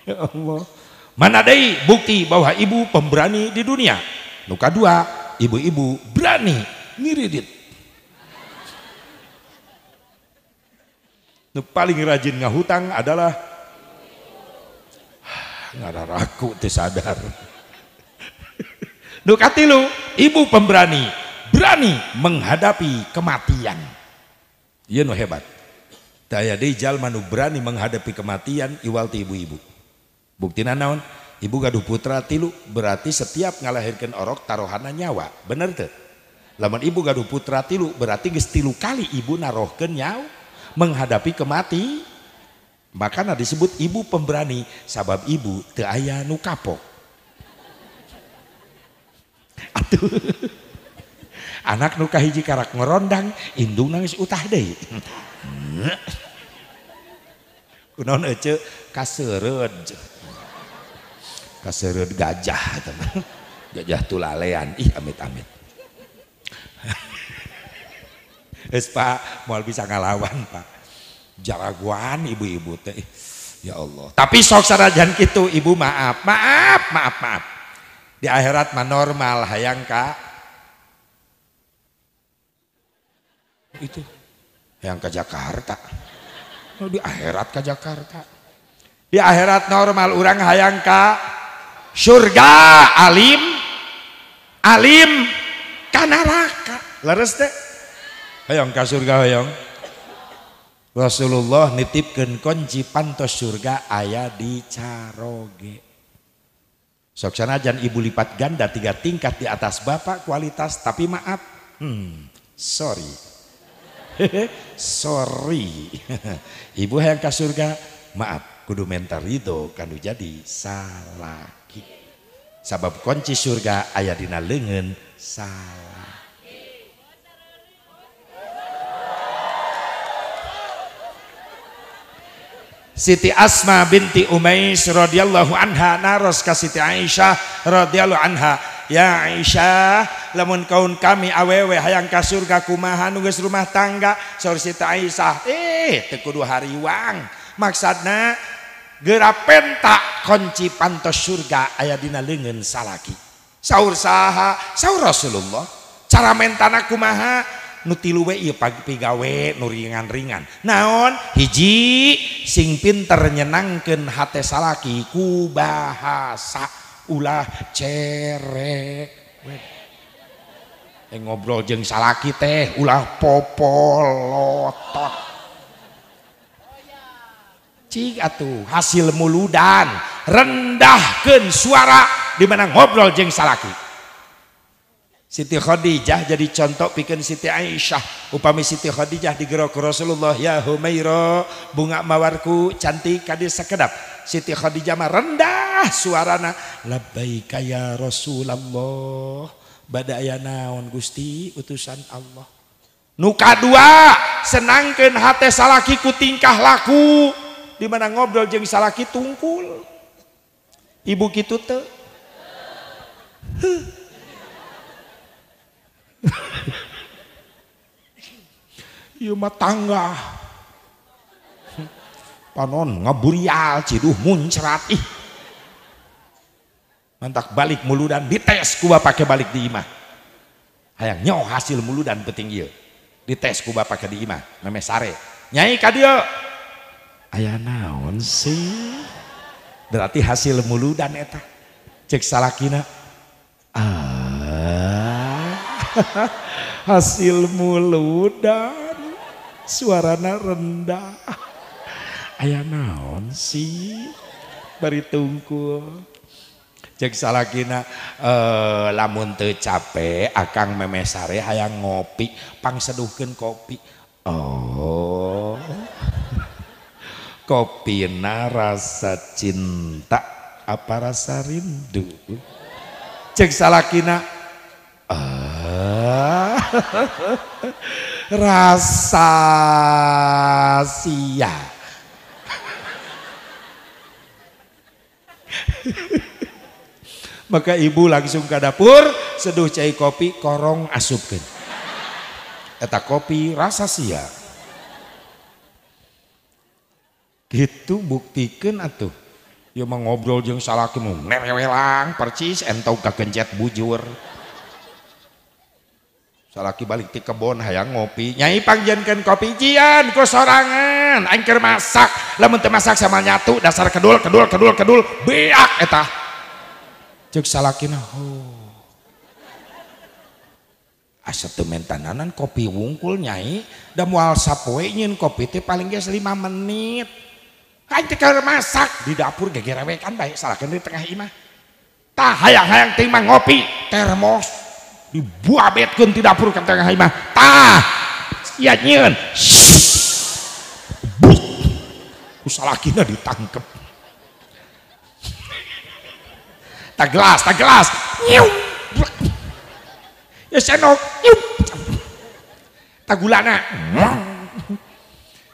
Ya Allah. Mana deui bukti bahwa ibu pemberani di dunia? Nu kadua, ibu-ibu berani ngiridit. Nu paling rajin ngahutang adalah ngararaku teu sadar. Nu katilu, ibu pemberani, berani menghadapi kematian. Ieu nu hebat. Daya deui jalma nu berani menghadapi kematian iwal ti ibu-ibu. Buktina naon? Ibu gaduh putra tilu, berarti setiap ngalahirkeun orok taruhana nyawa. Bener teu? Lamun ibu gaduh putra tilu, berarti geus 3 kali ibu narohkeun nyawa menghadapi kemati. Makana disebut ibu pemberani sabab ibu teu aya nu kapok. Atuh. Anak nu kahiji karak ngorondang, indung nangis utah deui. Kunaon ece kaseureud. Kaseureud gajah eta mah. Gajah tulalean. Ih amit-amit. Geus Pak, moal bisa ngalawan Pak. Jaraguan ibu-ibu teh. Ya Allah. Tapi sok sanajan kitu ibu maaf, maaf, maaf, maaf. Di akhirat mah normal hayang ka itu hayang ka Jakarta. Oh, di akhirat ka Jakarta. Di akhirat normal urang hayang ka surga alim alim ka neraka. Leres teh? Hayang ka surga hayang. Rasulullah nitipkeun kunci pantos surga aya di caroge. Sok sanajan ibu lipat ganda 3 tingkat di atas bapak kualitas, tapi maaf, sorry, sorry, ibu hayang ka surga, maaf, kudu menta ridho kanu jadi salaki. Sabab kunci surga aya dina leungeun salaki. Siti Asma binti Umais radhiyallahu anha naros ka Siti Aisyah radhiyallahu anha, ya Aisyah, lamun kaun kami awewe hayang ka surga kumaha nu geus rumah tangga? Saur Siti Aisyah, teu kudu hariwang, maksudna geura penta kunci pantos surga aya dina leungeun salaki. Saur saha? Saur Rasulullah. Cara mentana kumaha? Nu tilu we ieu pigawe nu ringan-ringan. Naon? Hiji, sing pinter nyenangkeun hate salaki ku bahasa, ulah cerewet. Ngobrol jeung salaki teh ulah popolotot. Cik atuh hasil muludan, rendahkeun suara di mana ngobrol jeung salaki. Siti Khadijah jadi contoh pikeun Siti Aisyah. Upami Siti Khadijah digerok Rasulullah, ya Humaira, bunga mawarku cantik kadi sakedap. Siti Khadijah mah rendah suarana, labbaika ya Rasulullah, bada aya naon Gusti utusan Allah. Nu kadua, senangkeun hate salaki ku tingkah laku, di mana ngobrol jeung salaki tungkul. Ibu kitu teu? Heuh. Ieu mah tangga panon ngaburial ciduh muncrat ih. Mantak balik muludan dites ku bapak ke balik di imah. Hayang nyaho hasil muludan penting ieu. Dites ku bapak ke di imah meme sare. Nyai ka dieu. Aya naon sih? Berarti hasil muludan eta. Cek salakina. Ah. Hasil muludan suarana rendah. Aya naon sih? Bari tungkul. Cek salakina, lamun teu capek akang memeh sare hayang ngopi, pangseduhkeun kopi. Oh. Kopina rasa cinta apa rasa rindu? Cek salakina, rasa sia. Maka ibu langsung ke dapur, seduh cai kopi, korong asupkeun. Eta kopi rasa sia. Gitu buktikeun atuh. Ieu mah ngobrol jeung salaki mah nerewelang percis entong kagencet bujur. Salaki balik ti kebon hayang ngopi, nyai pangjenkeun kopi jian ku sorangan, aing keur masak, lamun teu masak sama nyatu dasar kedul kedul kedul kedul beak eta. Cek salakina, oh. Asa teu mentananan kopi wungkul nyai, da moal sapoe nyieun kopi teh paling geus 5 menit. Aing teh keur masak di dapur gegerewekan bae salakina di tengah imah. Tah hayang-hayang teh mah ngopi termos dibuabetkeun ti dapur ka tengah imah. Tah sia nyieun. Buk. Ku salakina ditangkep. Tak gelas, tak gelas. Nyiu. Ya senok. Nyiu. Tak gulana.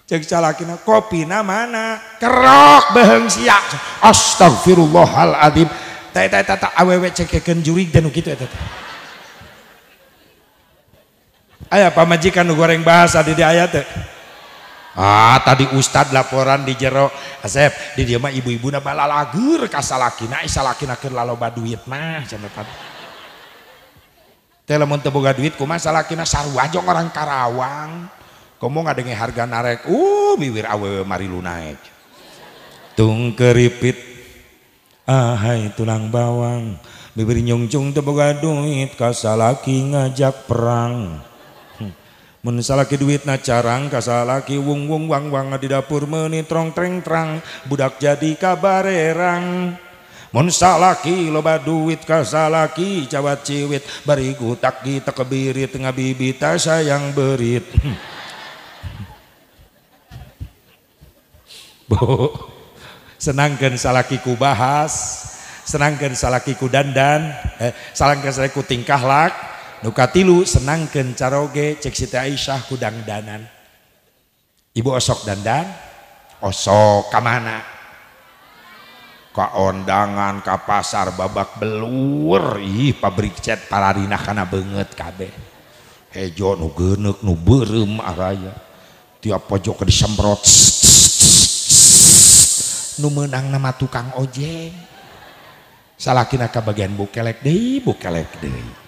Cek salakina kopina mana? Kerok beheung sia. Astagfirullahaladzim. Teh teh teh awewe cekekeun jurig dan kitu eta teh. Aya pamajikan nu goreng bahasa di dieu aya teh. Ah tadi ustad laporan di jero Asep di dieu mah ibu-ibuna balalagur ka salakina, salakina keur laloba duit mah cenah tadi. Teh lamun teu boga duit kumaha salakina sarua jong orang Karawang. Komo ngadenge harga narek, biwir awewe marilu naek. Tung keripit ahai tulang bawang, bibir nyungcung teu boga duit ka salaki ngajak perang. Mun salaki duitna carang ka salaki wung wung wang wang di dapur meuni trong treng trang budak jadi kabarerang. Mun salaki loba duit ka salaki cawat ciwit bari gutak kita kebirit ngabibita sayang berit. Bu, senangkeun salaki ku bahas, senangkeun salaki ku dandan, senangkeun salaki ku tingkah lak. Nu katilu senangkeun caroge cek Siti Aisyah ku dangdanan. Ibu osok dandan, Osok ka mana? Ka ondangan, ka pasar babak belur. Ih, pabrik cat pararinah kana beungeut kabeh. Hejo nu geuneuk nu beureum araya. Tiap pojok disemprot. Nu meunang nama tukang ojek. Salakina ka bagian bukelek deui, bukelek deui.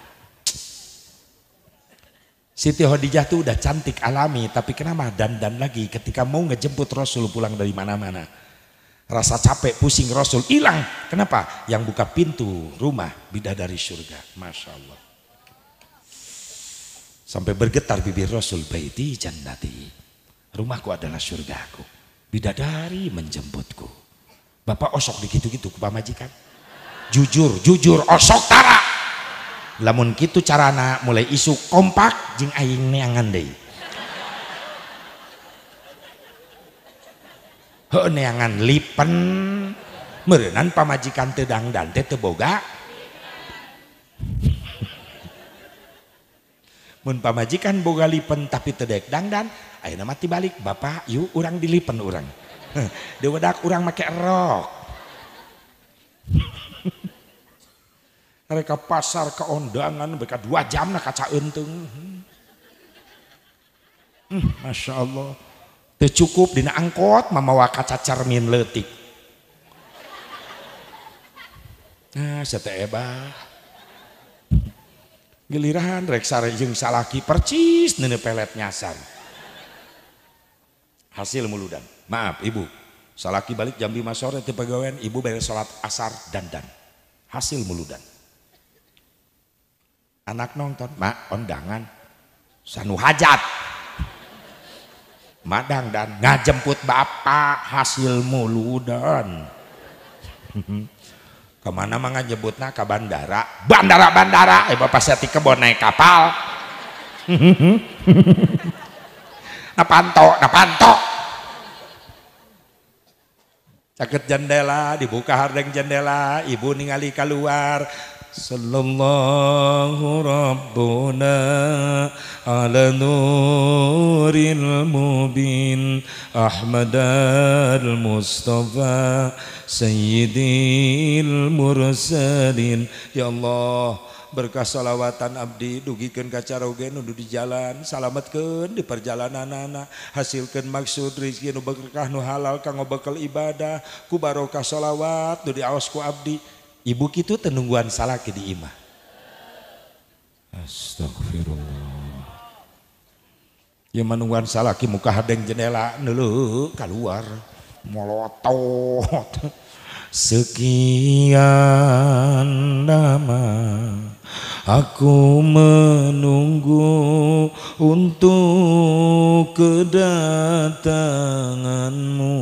Siti Khadijah tuh udah cantik alami, tapi kenapa dandan lagi ketika mau ngejemput Rasul pulang dari mana-mana. Rasa capek, pusing Rasul hilang. Kenapa? Yang buka pintu rumah bidadari surga. Masya Allah. Sampai bergetar bibir Rasul, baiti jannati. Rumahku adalah surgaku. Bidadari menjemputku. Bapak osok digitu-gitu ku pamajikan. Jujur, jujur osok tara. Lamun kitu carana mulai isu kompak jeung aing neangan deui. Heuh neangan lipen meureunan pamajikan teu dangdan teh teu boga. Mun pamajikan boga lipen tapi teu daek dangdan, ayeuna mah tibalik bapak yuk urang dilipen urang. Deuwedak urang make rok. Mereka pasar ke ondangan mereka 2 jam nak kaca untung. Masya Allah. Teu cukup dina angkot mamawa kaca cermin leutik. Nah, sate ebah. Giliran rek sare jeung salaki percis neuneu pelet nyasar. Hasil muludan. Maaf ibu, salaki balik jam 5 sore teu pagawean, ibu beres salat asar dandan. Hasil muludan. Anak nonton, mak ondangan, sanu hajat, madang dan ngajemput bapak hasil muludan. Kemana mah ngajemputna ke bandara, bandara bandara, bapak saya di kebon naik kapal. Nah panto, nah panto. Caket jendela, dibuka hardeng jendela, ibu ningali keluar. Sallallahu Rabbuna ala nuril mubin Ahmad al-Mustafa Sayyidil Mursalin. Ya Allah, berkah salawatan abdi dugikeun ka caroge nu di jalan, salametkeun di perjalananana, hasilkeun maksud rezeki nu berkah nu halal kanggo bekal ibadah ku barokah salawat nu diaos ku abdi. Ibu kitu teu nungguan salaki di imah. Astagfirullah. Ya manungguan salaki muka hadeng jendela neuleuh keluar molotot. Sekian lama aku menunggu untuk kedatanganmu.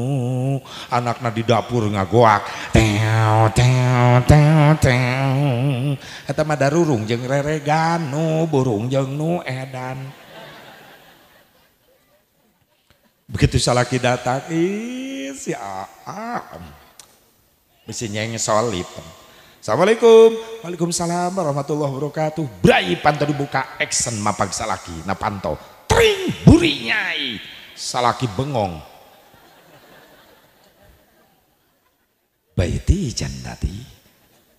Anaknya di dapur ngagoak. Teo teo teo teo. Eta mah darurung jeung reregan nu burung jeung nu edan. Begitu salaki datang, ih si Aam. Mesti nyengsol lipen. Assalamualaikum. Waalaikumsalam warahmatullahi wabarakatuh. Brai panto dibuka action mapag salaki na panto. Tring buri nyai. Salaki bengong. Baiti jannati.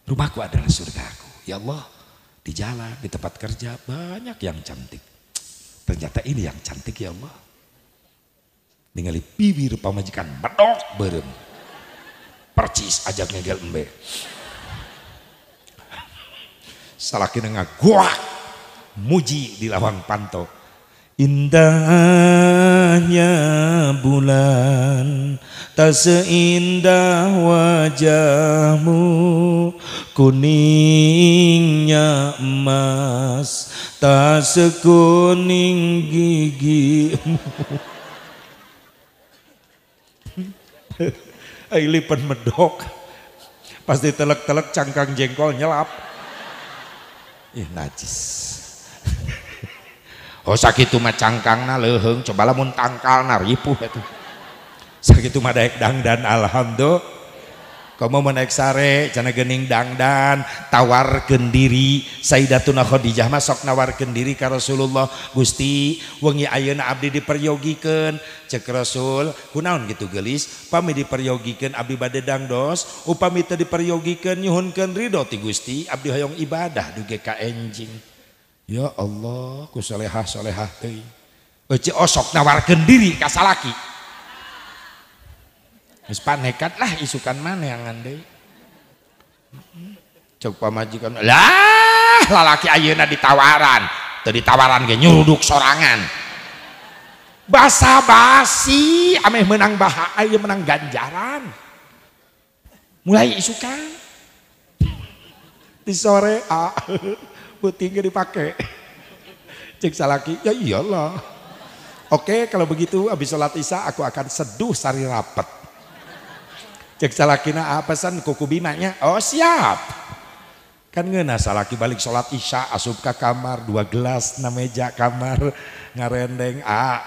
Rumahku adalah surgaku. Ya Allah, di jalan, di tempat kerja banyak yang cantik. Ternyata ini yang cantik ya Allah. Ningali bibir pamajikan medok beureum. Percis ajak ngegel embe. Salaki ngagoak muji di lawang panto. Indahnya bulan tak seindah wajahmu, kuningnya emas tak sekuning gigimu. Lipen medok pasti telek-telek cangkang jengkol nyelap. Ih najis. Oh sakitu mah cangkangna leuheung, coba lamun tangkalna ripuh eta. Sakitu mah daek dangdan alhamdulillah. Komo menaik sare cenah geuning dangdan tawarkeun diri Sayyidatuna Khadijah mah sok nawarkeun diri ka Rasulullah. Gusti wengi ayeuna abdi diperyogikeun. Cek Rasul kunaon kitu geulis pami diperyogikeun abdi bade dangdos upami teu diperyogikeun nyuhunkeun ridho ti Gusti abdi hoyong ibadah dugi ka enjing. Ya Allah ku solehah solehah teuing eueuh osok nawarkeun diri ka salaki. Geus panekat lah isukan mana yang deui. Cek pamajikan lah lalaki ayeuna ditawaran, teu ditawaran ge nyuruduk sorangan. Basa-basi ameh menang baha aya menang ganjaran. Mulai isukan. Di sore ah peuting ge dipake. Cek salaki ya iyalah. Oke kalau begitu habis sholat isya aku akan seduh sari rapet. Cek salakina apa pesan kuku bimanya? Oh siap. Kan ngeunah salaki balik sholat isya asup ka kamar 2 gelas na meja kamar ngarendeng ah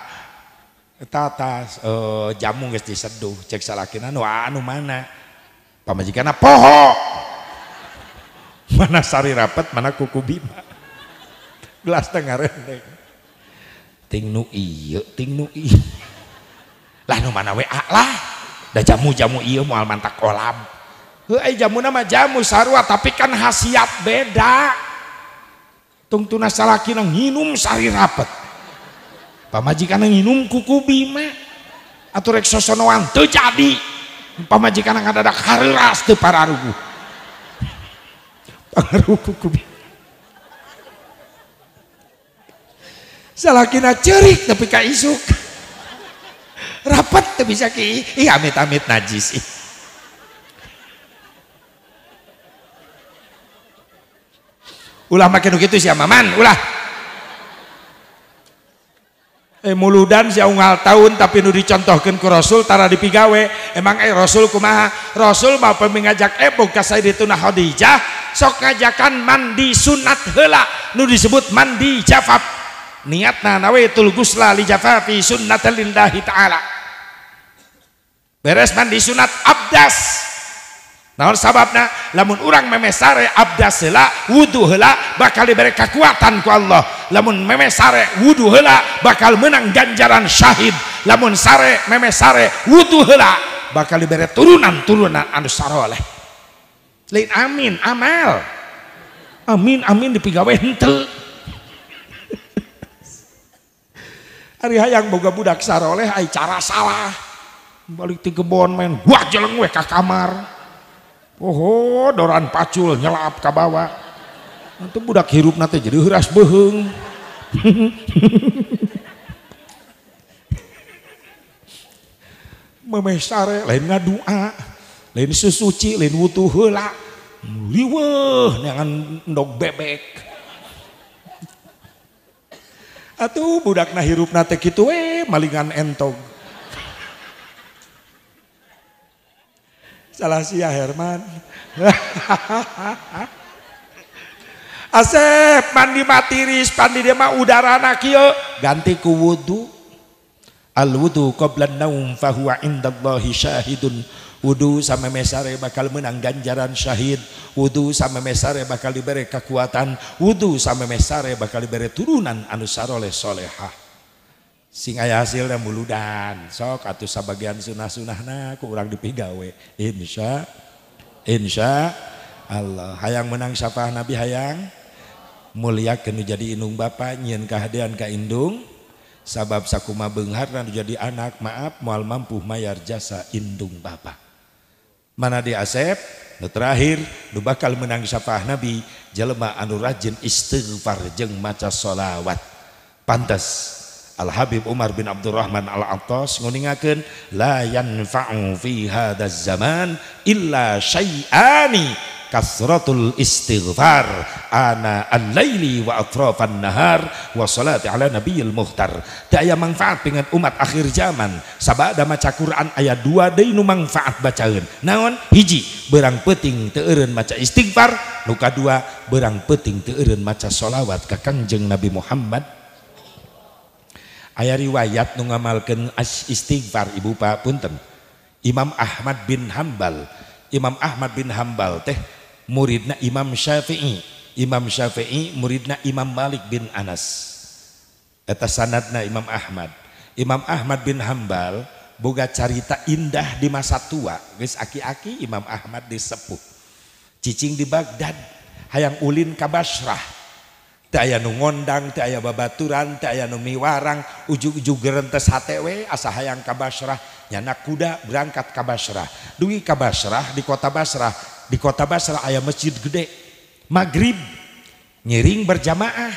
tatas jamu geus diseduh. Cek salakina nu anu mana? Pamajikanna poho. Mana sari rapet mana kuku bima. Gelas teh ngarendeng. Ting nu ieu, ting nu ieu. Lah nu mana we lah. Da jamu-jamu ieu moal mantak kolam. Heuh ai jamuna mah jamu sarua tapi kan khasiat beda. Tungtuna salakina nginum sari rapet. Pamajikanna nginum kuku bima. Atuh rek sosonoan teu jadi. Pamajikanna ngadadak hareuras teu pararuguh. Pangaruh kuku bima. Salakina ceurik tapi ka isuk. Rapat tuh bisa ki, ih amit-amit najis. Ih. Ulah makin begitu sih maman, ulah. Muludan si unggal tahun tapi nu dicontohkeun ku Rasul tara dipigawe. Emang Rasul kumaha? Rasul mau pemingajak ebog ka Sayyidatuna Khadijah sok ngajakan mandi sunat heula nu disebut mandi jafaf. Niatna nawaitul gusla li jafafi sunnatan lillahi ta'ala. Beres mandi sunat abdas. Naon sababna? Lamun urang memesare abdas heula, wudu heula bakal diberi kekuatan ku Allah. Lamun memesare wudu heula bakal menang ganjaran syahid. Lamun sare memesare wudu heula bakal diberi turunan-turunan anu saroleh. Lain amin amal. Amin amin dipigawe henteu. Ari hayang boga budak saroleh ai cara salah. Balik ti kebon main wah jeleng we ka kamar. Oh, doran pacul nyelap ka bawa. Nanti budak hirupna teh jadi heuras beuheung. Memeh sare lain ngadua, lain susuci, lain wutuh heula. Liweuh neangan endog bebek. Atuh budakna hirupna teh kitu we malingan entog. Salah sia Herman. Asep mandi matiris, mandi dia mah udarana kieu, ganti ku wudu. Al wudu qabla naum fahuwa indallahi syahidun. Wudu sama mesare bakal menang ganjaran syahid. Wudu sama mesare bakal diberi kekuatan. Wudu sama mesare bakal diberi turunan anu saroleh solehah. Sing aya hasilna muludan. Sok atuh sabagian sunah-sunahna ku urang dipigawe. Insya insya Allah. Hayang menang syafaat Nabi hayang muliakeun nu jadi indung bapa nyieun kahadean ka indung. Sabab sakuma beungharna nu jadi anak maaf moal mampu mayar jasa indung bapa. Mana di Asep nu terakhir nu bakal menang syafaat Nabi jelema anu rajin istighfar jeung maca sholawat. Pantes Al Habib Umar bin Abdurrahman Al Attas nguningakeun la yanfa'u fi hadzal zaman illa syai'ani kasratul istighfar ana al-laili wa atrafan nahar wa salati ala nabiyil mukhtar. Teu aya manfaat pingin umat akhir zaman sabada maca Quran aya dua deui nu manfaat bacaeun. Naon? Hiji, berang peuting teu eureun maca istighfar, nu kadua berang peuting teu eureun maca sholawat ka Kangjeng Nabi Muhammad. Aya riwayat nu ngamalkeun istighfar ibu pak punten. Imam Ahmad bin Hambal Imam Ahmad bin Hambal teh muridna Imam Syafi'i, Imam Syafi'i muridna Imam Malik bin Anas. Eta sanadna Imam Ahmad. Imam Ahmad bin Hambal boga carita indah di masa tua, geus aki-aki Imam Ahmad disepuh. Cicing di Baghdad, hayang ulin ka Basrah. Teu aya nu ngondang, teu aya babaturan, teu aya nu miwarang, ujug-ujug gerentes hate we asa hayang ka Basrah. Nyana kuda berangkat ka Basrah. Dugi ka Basrah, di kota Basrah, di kota Basrah aya masjid gede. Maghrib ngiring berjamaah,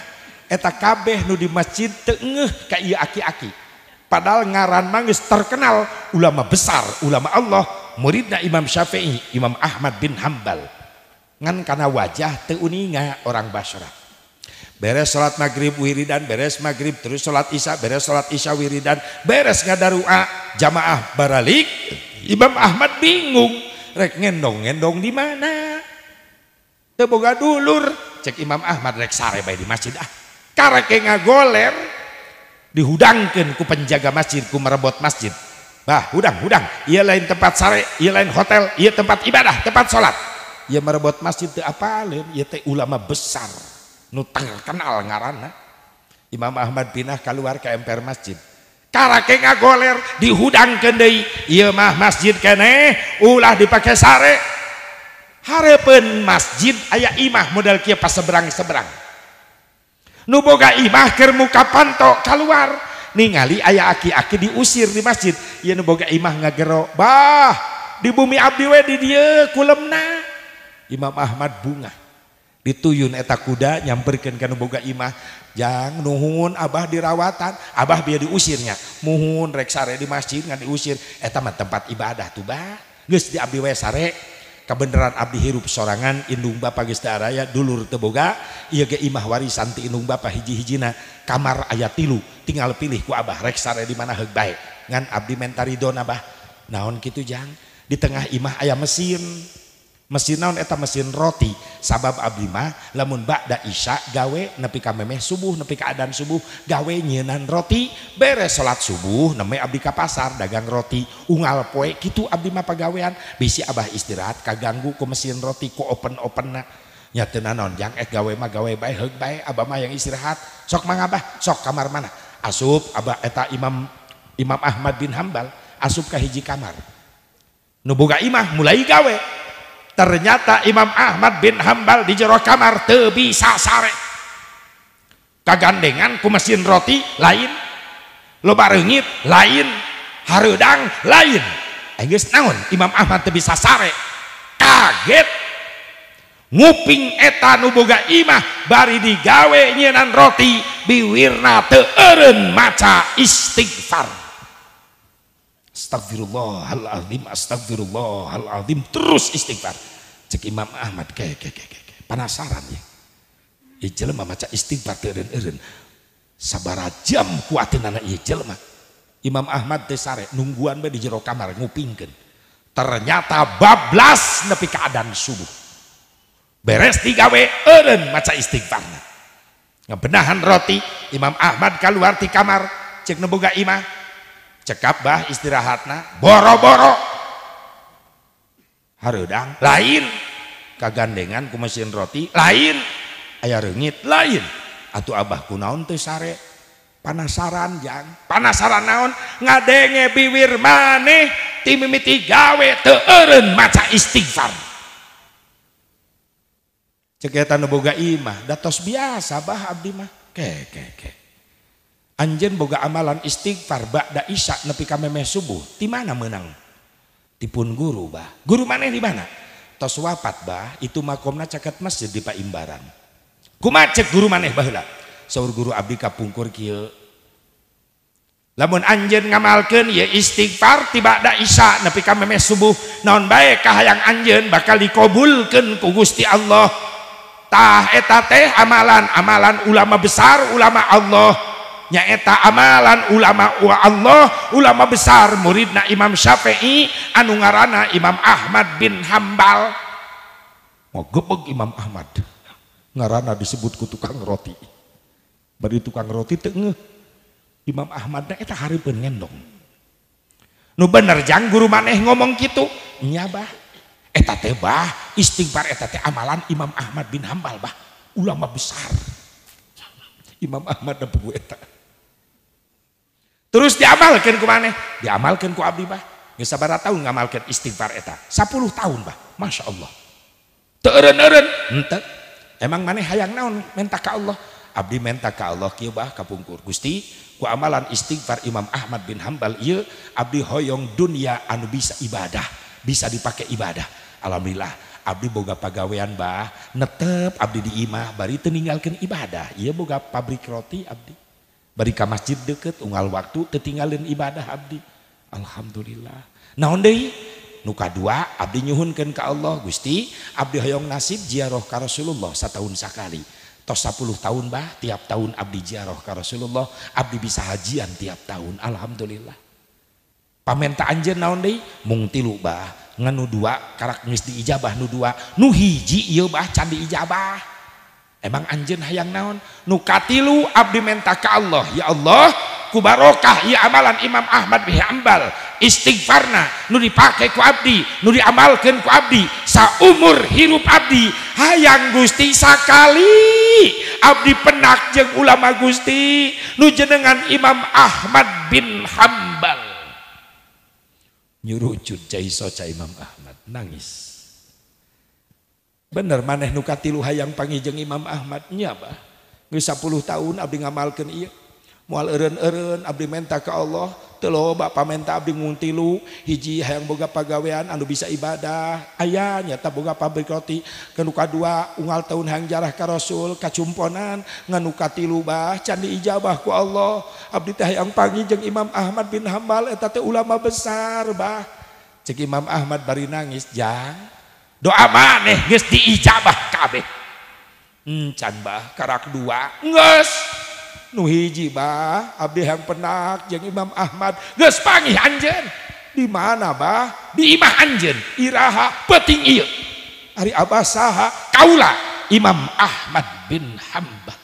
eta kabeh nu di masjid teu ngeuh ka ieu aki-aki. Padahal ngaran mah geus terkenal ulama besar, ulama Allah, muridna Imam Syafi'i, Imam Ahmad bin Hambal. Ngan kana wajah teu uninga orang Basrah. Beres salat maghrib wiridan, beres maghrib terus salat isya, beres salat isya wiridan, beres ngadarua jamaah baralik. Imam Ahmad bingung, rek ngendong-ngendong di mana? Teu boga dulur, cek Imam Ahmad rek sare bae di masjid ah. Karek ngagoler dihudangkeun ku penjaga masjid, ku merebot masjid. Bah, hudang, ieu lain tempat sare, ieu lain hotel, ieu tempat ibadah, tempat salat. Ieu merebot masjid teu apaleun, ieu teh ulama besar nu terkenal ngaranna. Imam Ahmad pindah keluar ke emper masjid. Karake ngagoler dihudangkeun deui, ieu mah masjid keneh ulah dipake sare. Hareupeun masjid aya imah model kieu pas seberang-seberang. Nu boga imah keur muka panto keluar ningali aya aki-aki diusir di masjid. Ieu nu boga imah ngagero, bah di bumi abdi we di dieu kulemna. Imam Ahmad bungah. Dituyun eta kuda nyamperkeun ka nu boga imah, jang nuhun abah dirawatan, abah biar diusirnya, muhun rek sare di masjid ngan diusir, eta mah tempat ibadah tuh bah, geus di abdi we sare, kabeneran abdi hirup sorangan, indung bapa geus teu araya, dulur teu boga, ieu ge imah warisan ti indung bapa hiji-hijina, kamar aya 3, tinggal pilih ku abah rek sare di mana heug bae, ngan abdi menta ridona bah, naon kitu jang, di tengah imah aya mesin. Mesin naon eta mesin roti, sabab abdi mah lamun ba'da isya gawe nepi ka memeh subuh, nepi ka adan subuh gawe nyieunnan roti, beres salat subuh nemeh abdi ka pasar dagang roti unggal poe kitu abdi mah pagawean, bisi abah istirahat kaganggu ku mesin roti ku open-openna nya teu naon jang gawe mah gawe bae heug bae abah mah yang istirahat sok mangga abah sok kamar mana asup abah eta Imam Ahmad bin Hambal asup ka hiji kamar nu boga imah mulai gawe. Ternyata Imam Ahmad bin Hambal di jero kamar teu bisa sare. Kagandengan ku mesin roti lain, loba reungit lain, hareudang lain. Geus naon Imam Ahmad teu bisa sare. Kaget. Nguping eta nu boga imah bari digawe nyieunnan roti biwirna teu eureun maca istighfar. Astagfirullahalazim, astagfirullahalazim, terus istighfar. Cek Imam Ahmad ke penasaran ya. Ieu jelema maca istighfar teu eureun-eureun. Sabaraha jam kuateunana ieu jelema. Imam Ahmad teh sare nungguan bae di jero kamar ngupingkeun. Ternyata bablas nepi ka adan subuh. Beres digawe eureun maca istighfarna. Ngabenahan roti, Imam Ahmad kaluar ti kamar, cek nu boga imah. Cekap bah istirahatna boro-boro hareudang lain, kagandengan ku mesin roti lain, aya reungit lain. Atuh abah kunaon teu sare, panasaran jang, panasaran naon ngadenge biwir maneh ti mimiti gawe teu eureun maca istighfar. Cek eta nu boga imah da tos biasa bah abdi mah ke anjeun boga amalan istighfar ba'da isya nepi ka memeh subuh, ti mana meunang? Tipun guru bah. Guru maneh di mana? Tos wafat bah, itu makomna caket masjid di Paimbaran. Kumaha cek guru maneh baheula? Saur guru abdi kapungkur kieu. Lamun anjeun ngamalkeun ieu istighfar ti ba'da isya nepi ka memeh subuh, naon bae kahayang anjeun bakal dikabulkeun ku Gusti Allah. Tah eta teh amalan-amalan ulama besar, ulama Allah. Nyaeta amalan ulama Allah, ulama besar muridna Imam Syafi'i anu ngaranna Imam Ahmad bin Hambal. Mau gebeg Imam Ahmad ngaranna disebut ku tukang roti. Bari tukang roti teu ngeuh. Imam Ahmad na eta hareupeun ngendong. Nu bener jang guru maneh ngomong kitu, nya bah. Eta teh bah istighfar eta teh amalan Imam Ahmad bin Hambal bah, ulama besar. Imam Ahmad da pugu eta. Terus diamalkeun ku maneh? Diamalkeun ku abdi bah. Geus sabaraha tahun ngamalkeun istighfar eta? 10 tahun bah. Masya Allah. Teu eureun-eureun henteu. Emang maneh hayang naon menta ka Allah? Abdi menta ka Allah kieu bah kapungkur. Gusti, ku amalan istighfar Imam Ahmad bin Hambal ieu abdi hoyong dunia anu bisa ibadah, bisa dipakai ibadah. Alhamdulillah abdi boga pagawean bah, netep abdi di imah bari teu ninggalkeun ibadah. Ieu boga pabrik roti abdi. Bari ka masjid deket unggal waktu teu tinggalin ibadah abdi. Alhamdulillah. Naon deui? Nu kadua abdi nyuhunkeun ka Allah, Gusti, abdi hoyong nasib ziarah ka Rasulullah satahun sakali. Tos 10 tahun bah, tiap tahun abdi ziarah ka Rasulullah, abdi bisa hajian tiap tahun. Alhamdulillah. Pamenta anjeun naon deui? Mung tilu bah, ngan nu dua karak geus diijabah nu dua, nu hiji ieu bah can diijabah. Emang anjeun hayang naon? Nu katilu abdi menta ka Allah, ya Allah, ku barokah ieu amalan Imam Ahmad bin Hambal, istighfarna nu dipake ku abdi, nu diamalkeun ku abdi saumur hirup abdi, hayang Gusti sakali abdi penak jeung ulama Gusti nu jenengan Imam Ahmad bin Hambal. Nyurucut cai soca Imam Ahmad nangis. Bener maneh nu katilu hayang panggih jeung Imam Ahmad nya bah. Geus 10 tahun abdi ngamalkeun ieu. Moal eureun-eureun abdi menta ka Allah, teu loba pamenta abdi mung tilu, hiji hayang boga pagawean anu bisa ibadah, aya nyata boga pabrik roti, nu kadua unggal taun hayang jarah ka Rasul kacumponan, ngan nu katilu bah can diijabah ku Allah. Abdi teh hayang panggih jeung Imam Ahmad bin Hambal eta teh ulama besar bah. Cek Imam Ahmad bari nangis, jang doa maneh geus diijabah kabeh. Can bah karak dua geus. Nu hiji bah abdi hayang penak jeung Imam Ahmad geus panggih anjeun. Di mana bah? Di imah anjeun. Iraha peuting ieu. Ari abah saha? Kaula Imam Ahmad bin Hambal.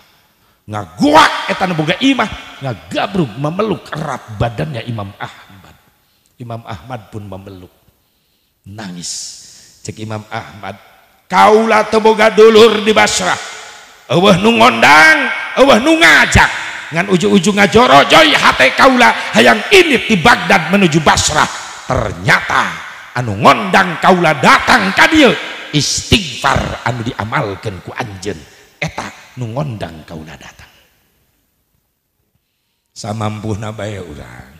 Ngaguak eta nu boga imah, ngagabrug memeluk erat badannya Imam Ahmad. Imam Ahmad pun memeluk. Nangis. Cek Imam Ahmad, kaula teu boga dulur di Basrah. Eueuh nu ngondang, eueuh nu ngajak. Ngan ujung-ujung ngajorojoy hate kaula hayang init di Baghdad menuju Basrah. Ternyata anu ngondang kaula datang ka dieu, istighfar anu diamalkeun ku anjeun. Eta nu ngondang kaula datang. Samampuhna bae urang.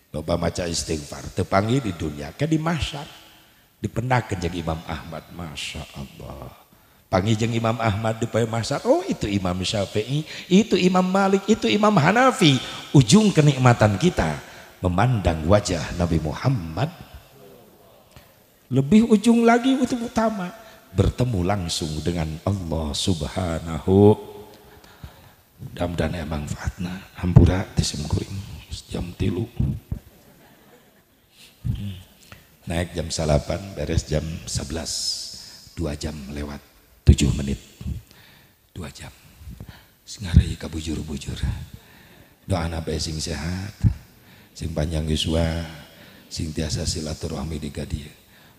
Loba maca istighfar teu panggih di dunia ke di mahsyar. Dipendakeun jeung Imam Ahmad, Masya Allah. Panggih jeung Imam Ahmad di poe mahsyar, oh itu Imam Syafi'i, itu Imam Malik, itu Imam Hanafi. Ujung kenikmatan kita memandang wajah Nabi Muhammad. Lebih ujung lagi itu utama, bertemu langsung dengan Allah Subhanahu. Mudah-mudahan emang manfaatna. Hampura ti simkuring jam 3. Naik jam 8, beres jam 11, 2 jam lewat 7 menit, 2 jam. Ngarai kabujur-bujur. Doana bae sing sehat, sing panjang yuswa, sing tiasa silaturahmi di ka dieu.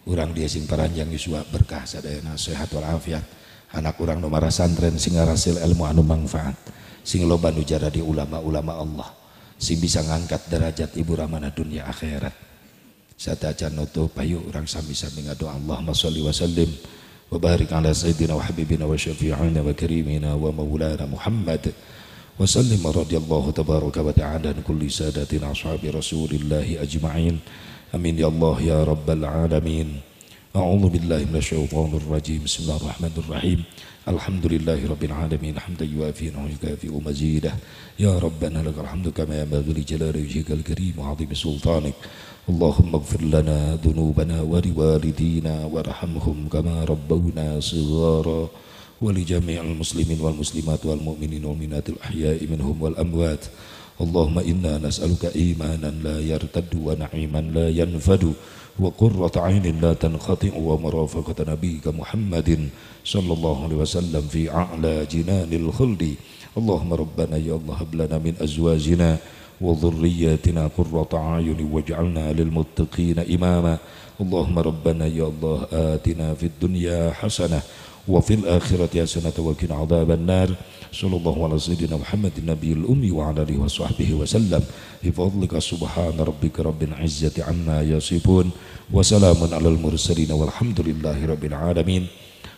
Urang dia sing paranjang yuswa berkah sadayana sehat walafiat. Anak urang nu marasantren sing ngarasil ilmu anu manfaat, sing loba nu jaradi ulama-ulama Allah, sing bisa ngangkat derajat ibu ramana dunia akhirat. Satacan nutup payu urang sami-sami ngadoa Allahumma sholli wa sallim wa barik ala sayyidina wa habibina wa syafi'ina wa karimina wa maulana Muhammad wa sallim radhiyallahu tabaraka wa ta'ala an kulli sadatina ashabi rasulillahi ajma'in. Amin ya Allah ya rabbal alamin. A'udzu billahi minasyaitonir rajim. Bismillahirrahmanirrahim. Alhamdulillahi rabbil alamin hamdan yuafi wa yukafi mazidah. Ya rabbana lakal hamdu kama yanbaghi li jalali wajhikal karim wa 'azimi sultanik. Allahumma ighfir lana dhunubana wa liwalidina warhamhum kama rabbawna shighara wa li jami'il muslimin wal muslimat wal mu'minin wal mu'minatil ahya'i minhum wal amwat. Allahumma inna nas'aluka imanan la yartaddu wa na'iman la yanfadu wa qurrata 'ainin la tanqati'u wa murafaqata nabiyyika Muhammadin sallallahu alaihi wasallam fi a'la jinanil khuldi. Allahumma rabbana ya Allah hab lana min azwajina wa dhurriyyatina qurrata a'yunin waj'alna lil muttaqina imama. Allahumma rabbana ya Allah atina fid dunya hasanah wa fil akhirati hasanah wa qina adzaban nar. Sallallahu ala sayyidina Muhammadin nabiyil ummi wa ala alihi wa sahbihi wa sallam. Bi fadlika subhana rabbika rabbil izzati amma yasifun wa salamun alal mursalin walhamdulillahi rabbil alamin.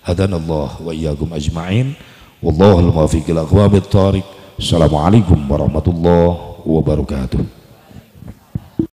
Hadanallah wa iyyakum ajma'in. Wallahul muwaffiq ila aqwamit thariq. Assalamualaikum warahmatullahi wabarakatuh.